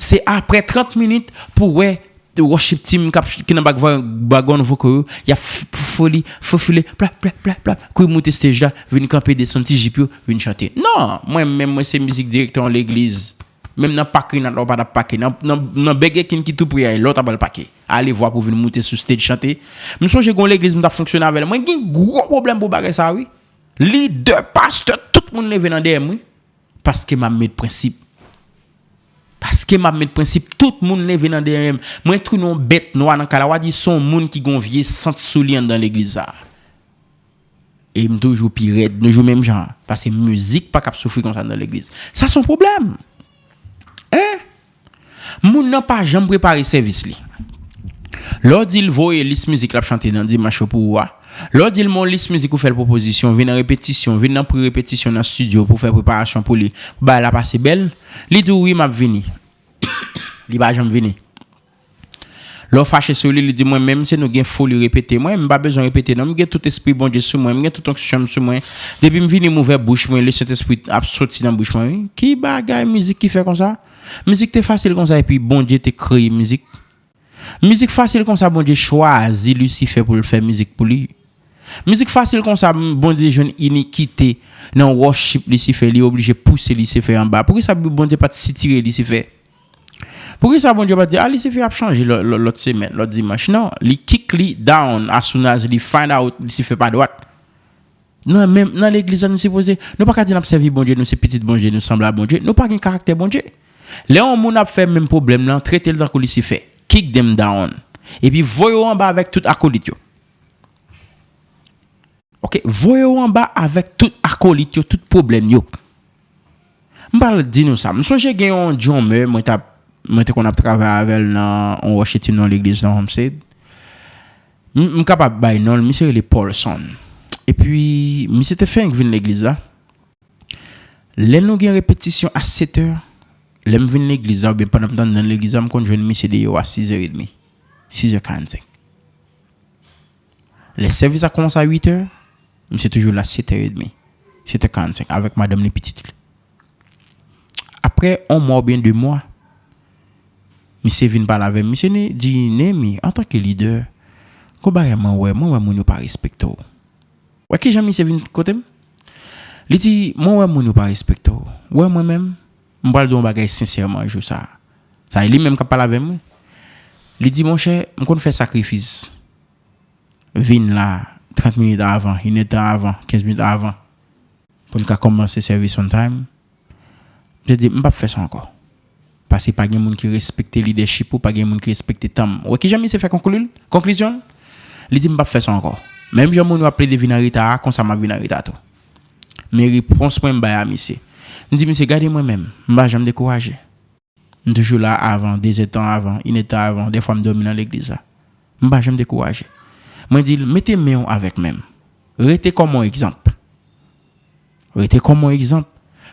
Se apre trant minit pou wè worship team k ap, ki nan bak va-, background vocal yo, y ap f-, foli, fofile, plap, plap, plap, plap, kouri moute stage la, vin kanpe, desann ti jip yo, vin chante. Non, mwen menm, mwen se mizik direktè yon legliz. Menm nan pak Rinat la, ou pa t ap pake. Nan, nan, nan Burger King ki tou pre a, lè w ta pral pake. Ale vwa pou vin moute sou stage chante. M sonje gen yon legliz m t ap fonksyone avè l. Mwen gen gwo pwoblèm pou bagay sa, wi. Lidè, pastè, tout moun leve nan dèyè m, wi. Paske m ap met prensip. Paske m ap met prensip, tout moun leve nan dèyè m. Mwen tounen yon bèt nwa nan kay la. W a di se yon moun ki gen yon vye sant sou li anndan legliz sa. E m toujou pi rèd, nou jwe menm jan. Paske mizik pa k ap soufri konsa nan legliz. Sa s on pwoblèm. Hein? Moun nan pa janm prepare sèvis li. Lè w di l voye lis mizik l ap chante nan dimanch yo pou ou a, lè w di l men yon lis mizik ou fè l pwopozisyon, vin nan repetisyon, vin nan pre-repetisyon nan estidyo pou fè preparasyon pou li, pou bagay la pase bèl, li di w wi m ap vini. Li pa janm vini. Lè w fache sou li, li di mwen menm se nou gen foli repete mwen, m pa bezwen repete non, m gen tout espri Bondye sou mwen, m gen tout onksyon m sou mwen. Depi m vini m ouvè bouch mwen, Lesentespri ap soti nan bouch mwen wi. Ki bagay mizik ki fè konsa? Mizik te fasil konsa epi Bondye te kreye mizik. Mizik fasil konsa Bondye chwazi Lisifè pou l fè mizik pou li. Mizik fasil konsa Bondye jwenn inikite nan worship Lisifè, li oblije pouse Lisifè anba. Poukisa Bondye pa t sitire Lisifè? Poukisa Bondye pa t di a Lisifè ap chanje lòt semèn, lòt dimanch? Non, li kick li down as soon as li find out Lisifè pa dwat. Nan menm nan legliz la nou sipoze, nou pa ka di n ap sèvi Bondye, nou se pitit Bondye, nou sanble a Bondye, nou pa gen karaktè Bondye. Lè yon moun ap fè menm pwoblèm lan, trete l tankou Lisifè, kick them down, epi voye w anba avèk tout akolit yo. Ok, voye w anba avèk tout akolit yo, tout pwoblèm yo. M pral di nou sa. M sonje gen yon drummer mwen t ap mwen te konn ap travay avè l nan yon worship team nan yon legliz nan Homestead. M, m kapab bay non l, misye rele Paulson. Epi misye te fenk vin legliz la. Lè nou gen repetisyon a sèt è, lè m vin legliz la oubyen pandan m t anndan legliz la, m konn jwenn misye deyò a sis è edmi, sis è karannsenk. Lè sèvis la kòmanse a uit è, misye toujou la sèt è edmi, sèt è karannsenk avèk madanm li, pitit li. Apre yon mwa oubyen de mwa, misye vin pale avè m. Misye di, Nehemy, antanke lidè, gon bagay mwen wè, mwen wè moun yo pa respekte w. Wè kijan misye vin kote m? Li di, mwen wè moun yo pa respekte w. Wè mwen menm, m pral di w yon bagay sensèman jou sa a. Sa e li menm k ap pale avè m wi. Li di, monchè, m konn fè sakrifis. Vin la trant minit avan, inèdtan avan, kenz minit avan, pou n ka kòmanse sèvis on time. M te di, m p ap fè sa ankò. Paske pa gen moun ki respekte lidèchip ou, pa gen moun ki respekte tan m. Ou wè kijan misye fè konkli l? Konklizyon l? Li di, m p ap fè sa ankò. Menm jan moun yo ap plede vin an reta a, konsa m ap vin an reta tou. Men repons mwen m bay a misye. M di, misye, gade mwen menm, m pa janm dekouraje. M toujou la avan, dezèdtan avan, inèdtan avan, dèfwa m dòmi nan legliz la. M pa janm dekouraje. Mwen di l, mete men w avèk men m. Rete kòm yon egzanp. Rete kòm yon egzanp.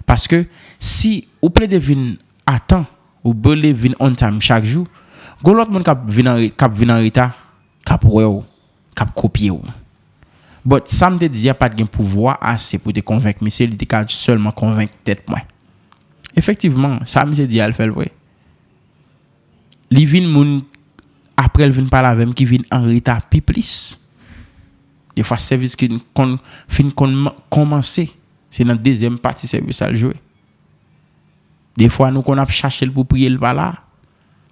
Paske si ou plede vin atan, ou plede vin on time chak jou, gon lòt moun k ap vin an re-, k ap vin an reta, k ap wè w, k ap kopye w. But sa m te di a pa t gen pouvwa ase pou te konvenk misye, li te ka sèlman konvenk tèt mwen. Efektivman, sa misye di a, l fè l vre. Li vin moun, apre l vin pale avè m, ki vin an reta pi plis. Defwa sèvis ki konn, fin konn kòmanse, se nan dezyèm pati sèvis la l jwe. Defwa nou konn ap chache l pou priye, l pa la.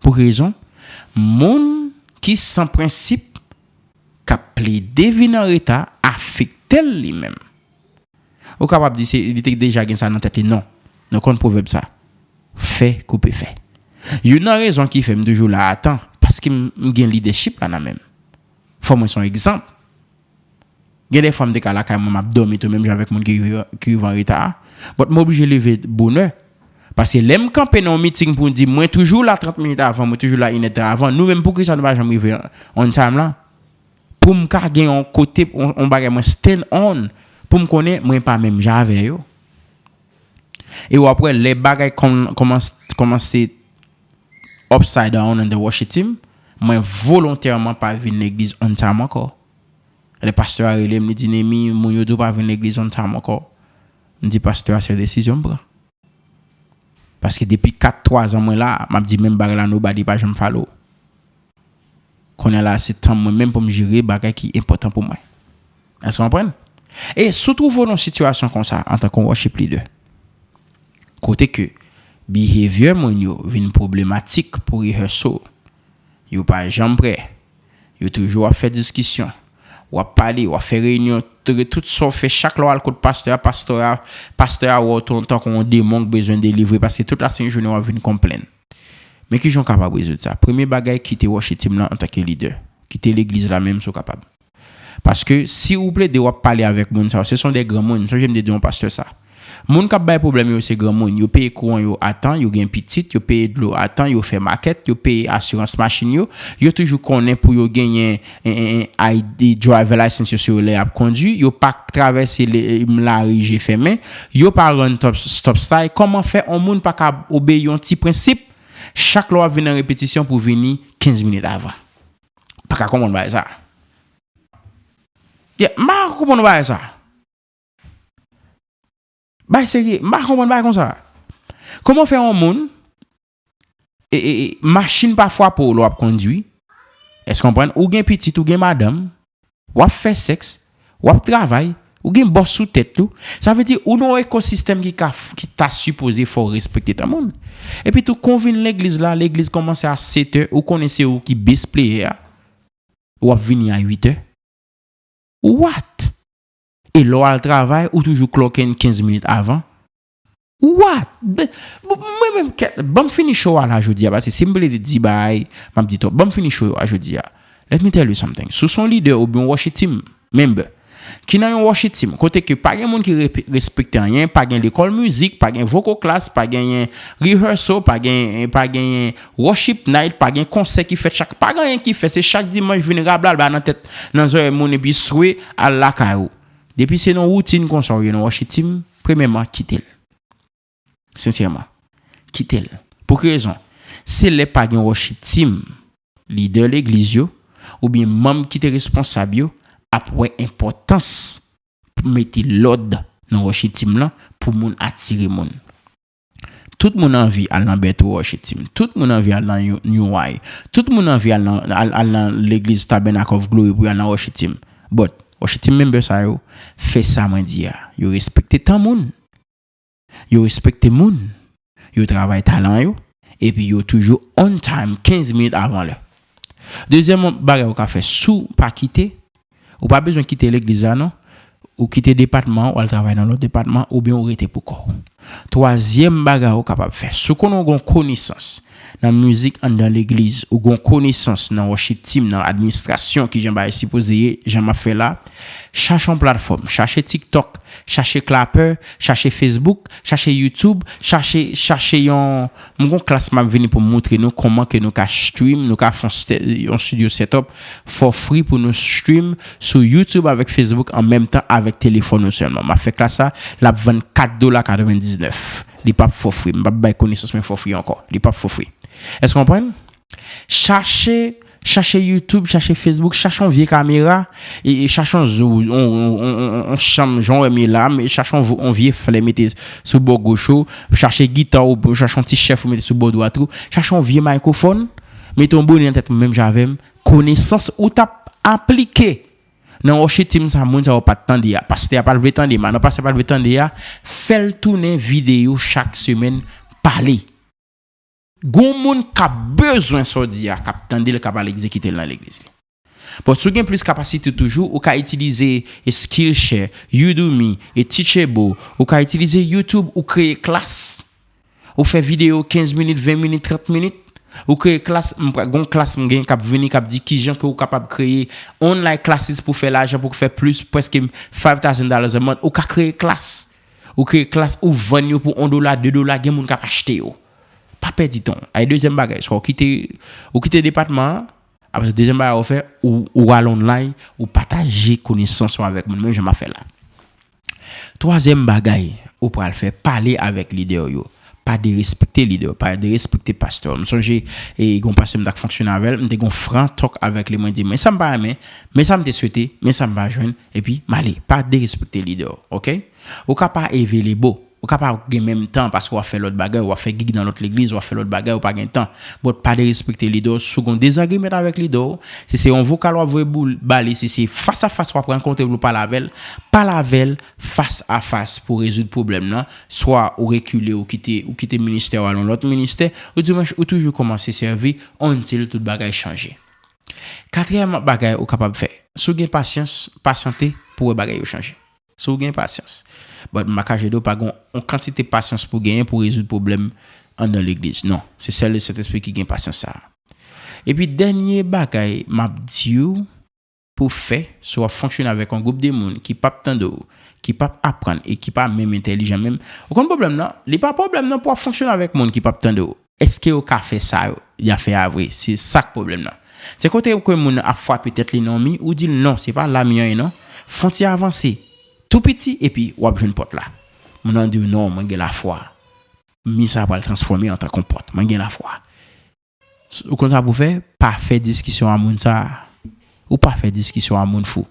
Pou rezon, moun ki san prensip, k ap plede vin an reta, afekte l li menm. Ou kapab di se, li te deja gen sa nan tèt li. Non. Nou konn pwovèb sa. Fè koupe fè. Youn nan rezon ki fè m toujou la atan, paske m, m gen lidèchip la nan men m. Fò mwen se yon egzanp. Gen de fwa m te ka lakay mwen, m ap dòmi tou, menm jan avèk moun ki rive, ki rive an reta a. But m oblije leve bonè. Paske lè m kanpe nan yon miting pou di, mwen toujou la trant minit avan, mwen toujou la inèdtan avan, nou menm poukisa nou pa janm rive on time la? Pou m ka gen yon kote, yon, yon bagay mwen stand on, pou m konnen mwen pa menm jan avè yo. E w ap wè, lè bagay kòm-, kòmans-, kòmanse upside down in the worship team, mwen volontèman pa vin legliz on time ankò. Lè pastè a rele m, li di, Nehemy, moun yo di w pa vin legliz on time ankò. M di, pastè a, se yon desizyon m pran. Paske depi kat, twa zan mwen la, m ap di menm bagay la, nobody pa janm follow. Kounye a la, se tan mwen menm pou m jere bagay ki enpòtan pou mwen. Èske w konprann? E si w twouve w nan yon sitiyasyon konsa, antanke yon worship leader, kote ke behavior moun yo vin pwoblematik pou rehearsal, yo pa janm prè, yo toujou ap fè diskisyon, w ap pale, w ap fè reyinyon, tout sa w fè, chak lè w al kot pastè a, pastè a, pastè a wè w tankou yon demon k bezwen delivre, paske tout lasent jounen w ap vin konplenn. Men kijan w kapab rezoud sa? Premye bagay, kite worship team lan antanke lidè. Kite legliz la menm si w kapab. Paske si w plede w ap pale avèk moun sa yo, se son de granmoun, sonje m te di yon pastè sa. Moun k ap bay pwoblèm yo se granmoun. Yo peye kouran yo a tan, yo gen pitit, yo peye dlo a tan, yo fè makèt, yo peye asirans machin yo. Yo toujou konnen pou yo genyen en, en, en I D, driver license yo, se yo lè y ap kondui. Yo pa travèse le, lari je fèmen. Yo pa rann top, stop sign. Kòman fè yon moun pa ka obeyi yon ti prensip? Chak lè w ap vin nan repetisyon pou vini kenz minit avan. Pa ka konprann bagay sa. Yeah, m pa ka konprann bagay sa. Bay serye, m pa konprann bagay konsa. Kòman fè yon moun, e, e, e, machin pa frape w lè w ap kondui? Èske w konprann? Ou gen pitit, ou gen madanm, w ap fè sèks, w ap travay, ou gen bòs sou tèt ou. Sa vle di, ou nan yon ekosistèm ki ka, f- ki ta sipoze fè w respekte tan moun. Epi tou, kon w vin legliz la, legliz kòmanse a sèt è, ou konnen se ou ki best player a, w ap vini a uit è. What? E lè w al travay, ou toujou clock in kenz minit avan? What? Be- Mwen menm, kèt, ban m fini show a la jodi a, paske si m vle di bagay, m ap di twòp. Ban m fini show a jodi a. Let me tell you something. Si w se yon lidè oubyen yon worship team member ki nan yon worship team, kote ke pa gen moun ki repe- respekte anyen, pa gen lekòl mizik, pa gen vocal class, pa genyen rehearsal, pa gen, pa genyen worship night, pa gen konsè ki fèt chak, pa gen anyen ki fèt, se chak dimanch vin rablaba nan tèt, nan zòrèy moun epi swe al lakay ou. Depi se nan woutin konsa w ye nan worship team, premyèman, kite l. Sensèman, kite l. Pou ki rezon? Se lè pa gen worship team, lidè legliz yo, oubyen manm ki te responsab yo ap wè enpòtans pou mete lòd nan worship team lan pou moun atire moun. Tout moun anvi al nan Bèto worship team. Tout moun anvi al nan New- New Y. Tout moun anvi al nan, al, al nan legliz Tabernacle of Glory pou y al nan worship team. But worship team member sa yo fè sa mwen di a. Yo respekte tan moun. Yo respekte moun. Yo travay talan yo. Epi yo toujou on time, kenz minit avan lè. Dezyèm bagay ou ka fè, si w pa kite, ou pa bezwen kite legliz la non. Ou kite depatman an, ou al travay nan lòt depatman, oubyen ou rete pou kò w. Twazyèm bagay ou kapab fè, si w konnen w gen konesans nan mizik anndan legliz, ou gen konesans nan worship team, nan administrasyon, kijan bagay sipoze ye, jan m ap fè la, chache yon platfòm, chache TikTok, chache Clapper, chache Facebook, chache YouTube, chache, chache yon, m gon klas m ap vini pou m moutre nou kòman ke nou ka stream, nou ka fè yon ste- yon studio setup for free pou nou stream sou YouTube avèk Facebook an menm tan avèk telefòn nou sèlman. M ap fè klas sa, l ap vann kat dola katrevendiznèf. Li p ap for free. M p ap bay konesans mwen for free ankò. Li p ap for free. Èske w konprann? Chache, chache YouTube, chache Facebook, chache yon vye kamera, e, e chache yon zo, yon, yon, yon, yon, yon chanm, jan w wè m ye la, men chache yon vo- yon vye flè mete sou bò goch ou, chache gita w, chache yon ti chèf ou mete sou bò dwat ou, chache yon vye mikrofòn, mete yon bonè nan tèt ou menm jan avè m, konesans ou t ap aplike nan worship team sa, moun sa yo pa t tande a, pastè a pa t vle tande, madan pastè pa t vle tande a, fè l tounen videyo chak semèn, pale. Gon moun k ap bezwen sa w di a, k ap tande l, k ap al egzekite l nan legliz li. Bon, si w gen plis kapasite toujou, ou ka itilize e Skillshare, Udemy, e Teachable, ou ka itilize YouTube, ou kreye klas. Ou fè videyo kenz minit, ven minit, trant minit. Ou kreye klas, m pa- gon klas m gen k ap vini, k ap di kijan ke ou kapab kreye online classes pou fè lajan, pou fè plis, prèske five thousand dollars a month. Ou ka kreye klas. Ou kreye klas, ou vann yo pou yon dola, de dola, gen moun k ap achte yo. Pa pèdi tan w. Ay, dezyèm bagay, swa ou kite, ou kite depatman an, apre sa, dezyèm bagay ou fè, ou, ou al online, ou pataje konesans ou avèk moun, menm jan m ap fè la. Twazyèm bagay ou pral fè, pale avèk lidè w yo. Pa derespekte lidè w, pa derespekte pastè w. M sonje, e, gon pastè m t ap fonksyone avè l, m te gon fran talk avèk li, mwen di, men sa m pa renmen, men sa m te swete, men sa m pa jwenn, epi m ale. Pa derespekte lidè w, oke? Ou ka pa available, ou ka pa gen menm tan paske w ap fè lòt bagay, w ap fè gig nan lòt legliz, w ap fè lòt bagay, ou pa gen tan. But pa derespekte lidè w, si w gon dezagreement avèk lidè w, si se yon vokal w ap voye pou l, ba li, si se fas a fas w ap rankontre pou w pale avè l, pale avè l fas a fas pou rezoud pwoblèm nan, swa ou rekile, ou kite, ou kite ministè w al yon lòt ministè, ou di mwen ou toujou kòmanse sèvi until tout bagay chanje. Katriyèm bagay ou kapab fè, si w gen pasyans, pasyante pou wè bagay yo chanje. Si w gen pasyans. But m pa ka jede w, pa gen yon kantite pasyans pou genyen pou rezoud pwoblèm anndan legliz. Non, se sèl Sentespri ki gen pasyans sa a. Epi dènye bagay m ap di w, pou w fè si w ap fonksyone avèk yon gwoup de moun ki p ap tande w, ki p ap aprann e ki pa menm entèlijan menm? Ou konn pwoblèm nan? Li pa pwoblèm nan pou w ap fonksyone avèk moun ki p ap tande w. Èske yo ka fè sa y ap fè a vre? Se sa k pwoblèm nan. Se kote ke moun nan ap frape tèt li nan yon mi, ou di l non, se pa la mi an ye non. Fè yon ti avanse, tou piti, epi w ap jwenn pòt la. Moun nan di w non, mwen gen lafwa. Mi sa a pral transfòme antanke yon pòt. Mwen gen lafwa. Ou konn sa pou w fè? Pa fè diskisyon a moun sa a. Ou pa fè diskisyon a moun fou.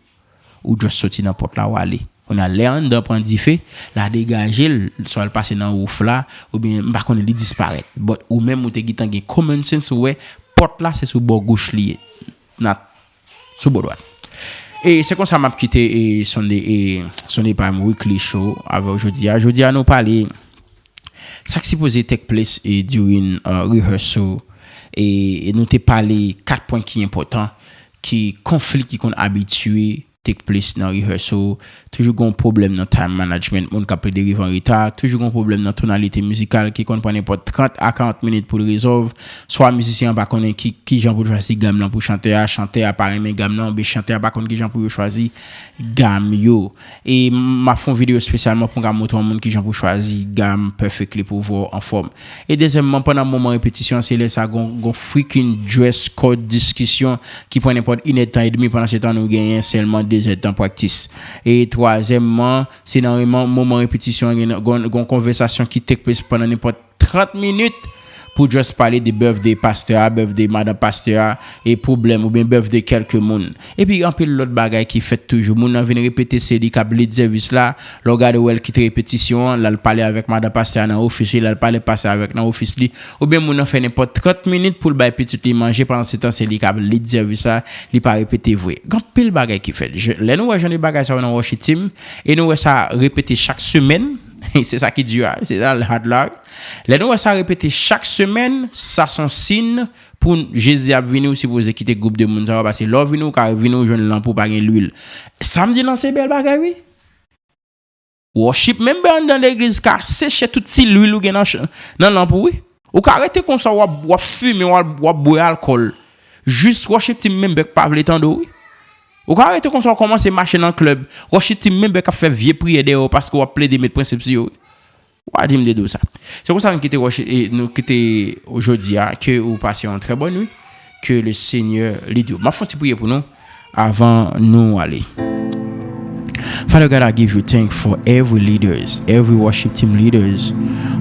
Ou just soti nan pòt la, w ale. Kounye a, lè anndan pran dife, l a degaje l, swa l pase nan wouf la, oubyen m pa konnen, li disparèt. But ou menm, ou te gentan gen common sense, ou wè pòt la se sou bò goch li ye. Not sou bò dwat. E se konsa m ap kite e Sunday, e Sunday Prime Weekly Show avè w jodi a. Jodi a, nou pale sa k sipoze take place e during uh, rehearsal. E, e nou te pale kat pwen ki enpòtan, ki konfli ki konn abitye take place nan rehearsal. Toujou gen yon pwoblèm nan time management, moun k ap plede rive an reta. Toujou gen yon pwoblèm nan tonalite mizikal ki konn pran nenpòt trant a karant minit pou l rezòlv. Swa mizisyen an pa konnen ki, ki jan pou l chwazi gam lan pou chantè a, chantè a pa renmen gam lan, oubyen chantè a pa konn ki jan pou yo chwazi gam yo. E m ap fè yon videyo espesyalman pou m ka montre yon moun ki jan pou chwazi gam perfectly pou w vwè w anfòm. E dezyèmman, pandan moman repetisyon an, se lè sa gon, gon freaking dress code diskisyon ki pran nenpòt inèdtan edmi, pandan se tan nou genyen sèlman dezèdtan practice. E twazyèmman, se nan reman-, moman repetisyon an, gen, gon, gon konvèsasyon ki take place pandan nenpòt trant minit pou just pale de birthday pastè a, birthday madan pastè a, e pwoblèm oubyen birthday kèlke moun. Epi anpil lòt bagay ki fèt toujou. Moun nan vin repete se li k ap lead sèvis la, lè w gade w wè l kite repetisyon an, l al pale avèk madan pastè a nan ofis li, l al pale pastè a avèk nan ofis li, oubyen moun nan fè nenpòt trant minit pou l bay pitit li manje, pandan se tan se li k ap lead sèvis la, li pa repete vre. Gen anpil bagay ki fèt. Je, lè nou wè jan de bagay sa yo nan worship team, e nou wè sa repete chak semèn, se sa ki di a, se sa l hard la. Lè nou wè sa repete chak semèn, sa se yon siy pou Jezi ap vini, ou sipoze kite gwoup de moun sa yo, paske lè w vini, ou ka vini, ou jwenn lanp ou pa gen lwil. Sa m di lan se bèl bagay, wi. Worship member anndan legliz ka seche tout ti lwil ou gen nan ch-, nan lanp ou, wi. Ou ka rete konsa, w ap, w ap fimen, w ap, w ap bwè alkòl. Jis worship team member k pa vle tande w, wi. Ou ka rete konsa, w kòmanse mache nan klèb. Worship team member k ap fè vye priyè dèyè w paske w ap plede met prensip sou yo, wi. Ou a di m de di w sa. Se konsa nou kite worship, e, nou kite jodi a, ke ou pase yon trè bòn nuit, ke le Seigneur lead you. M ap fè yon ti priyè pou nou avan nou ale. Father God, I give you thanks for every leaders, every worship team leaders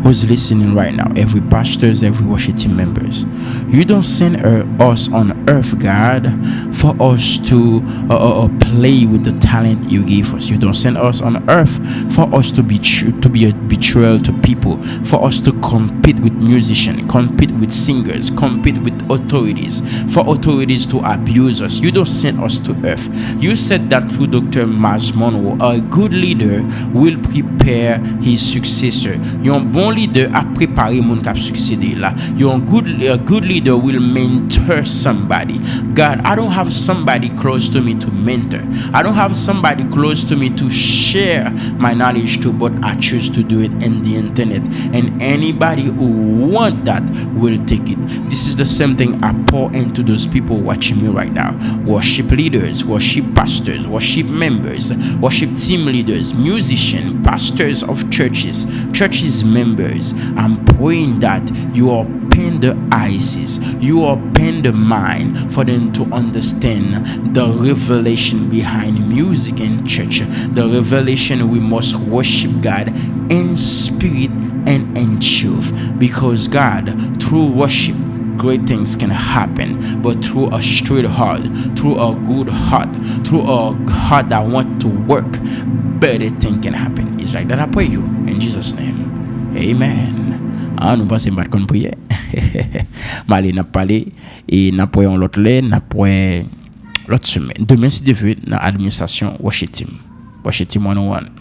who's listening right now, every pastors, every worship team members. You don't send uh, us on earth, God, for us to uh, uh, uh, play with the talent you gave us. You don't send us on earth for us to be tr- to be a betrayal to people, for us to compete with musicians, compete with singers, compete with authorities, for authorities to abuse us. You don't send us to earth. You said that through Doctor Myles Munroe, a good leader will prepare his successor. Yon bon lidè ap prepare moun k ap siksede l la. Yon good, a good leader will mentor somebody. God, I don't have somebody close to me to mentor. I don't have somebody close to me to share my knowledge to, but I choose to do it in the internet. And anybody who want that will take it. This is the same thing I pour into those people watching me right now. Worship leaders, worship pastors, worship members, worship team leaders, musicians, pastors of churches, churches members. I'm praying that you open the eyes, you open the mind for them to understand the revelation behind music and church. The revelation we must worship God in spirit and in truth. Because God, through worship, great things can happen. But through a straight heart, through a good heart, through a heart that want to work, better thing can happen. It's like that I pray you in Jesus' name. Amen. Ah, nou panse m pa t konn priye? M ale, n ap pale, e n ap wè yon lòt lè, n ap wè lòt semèn. Demen, si Dye vle, nan administrasyon Worship Team. Worship Team one oh one.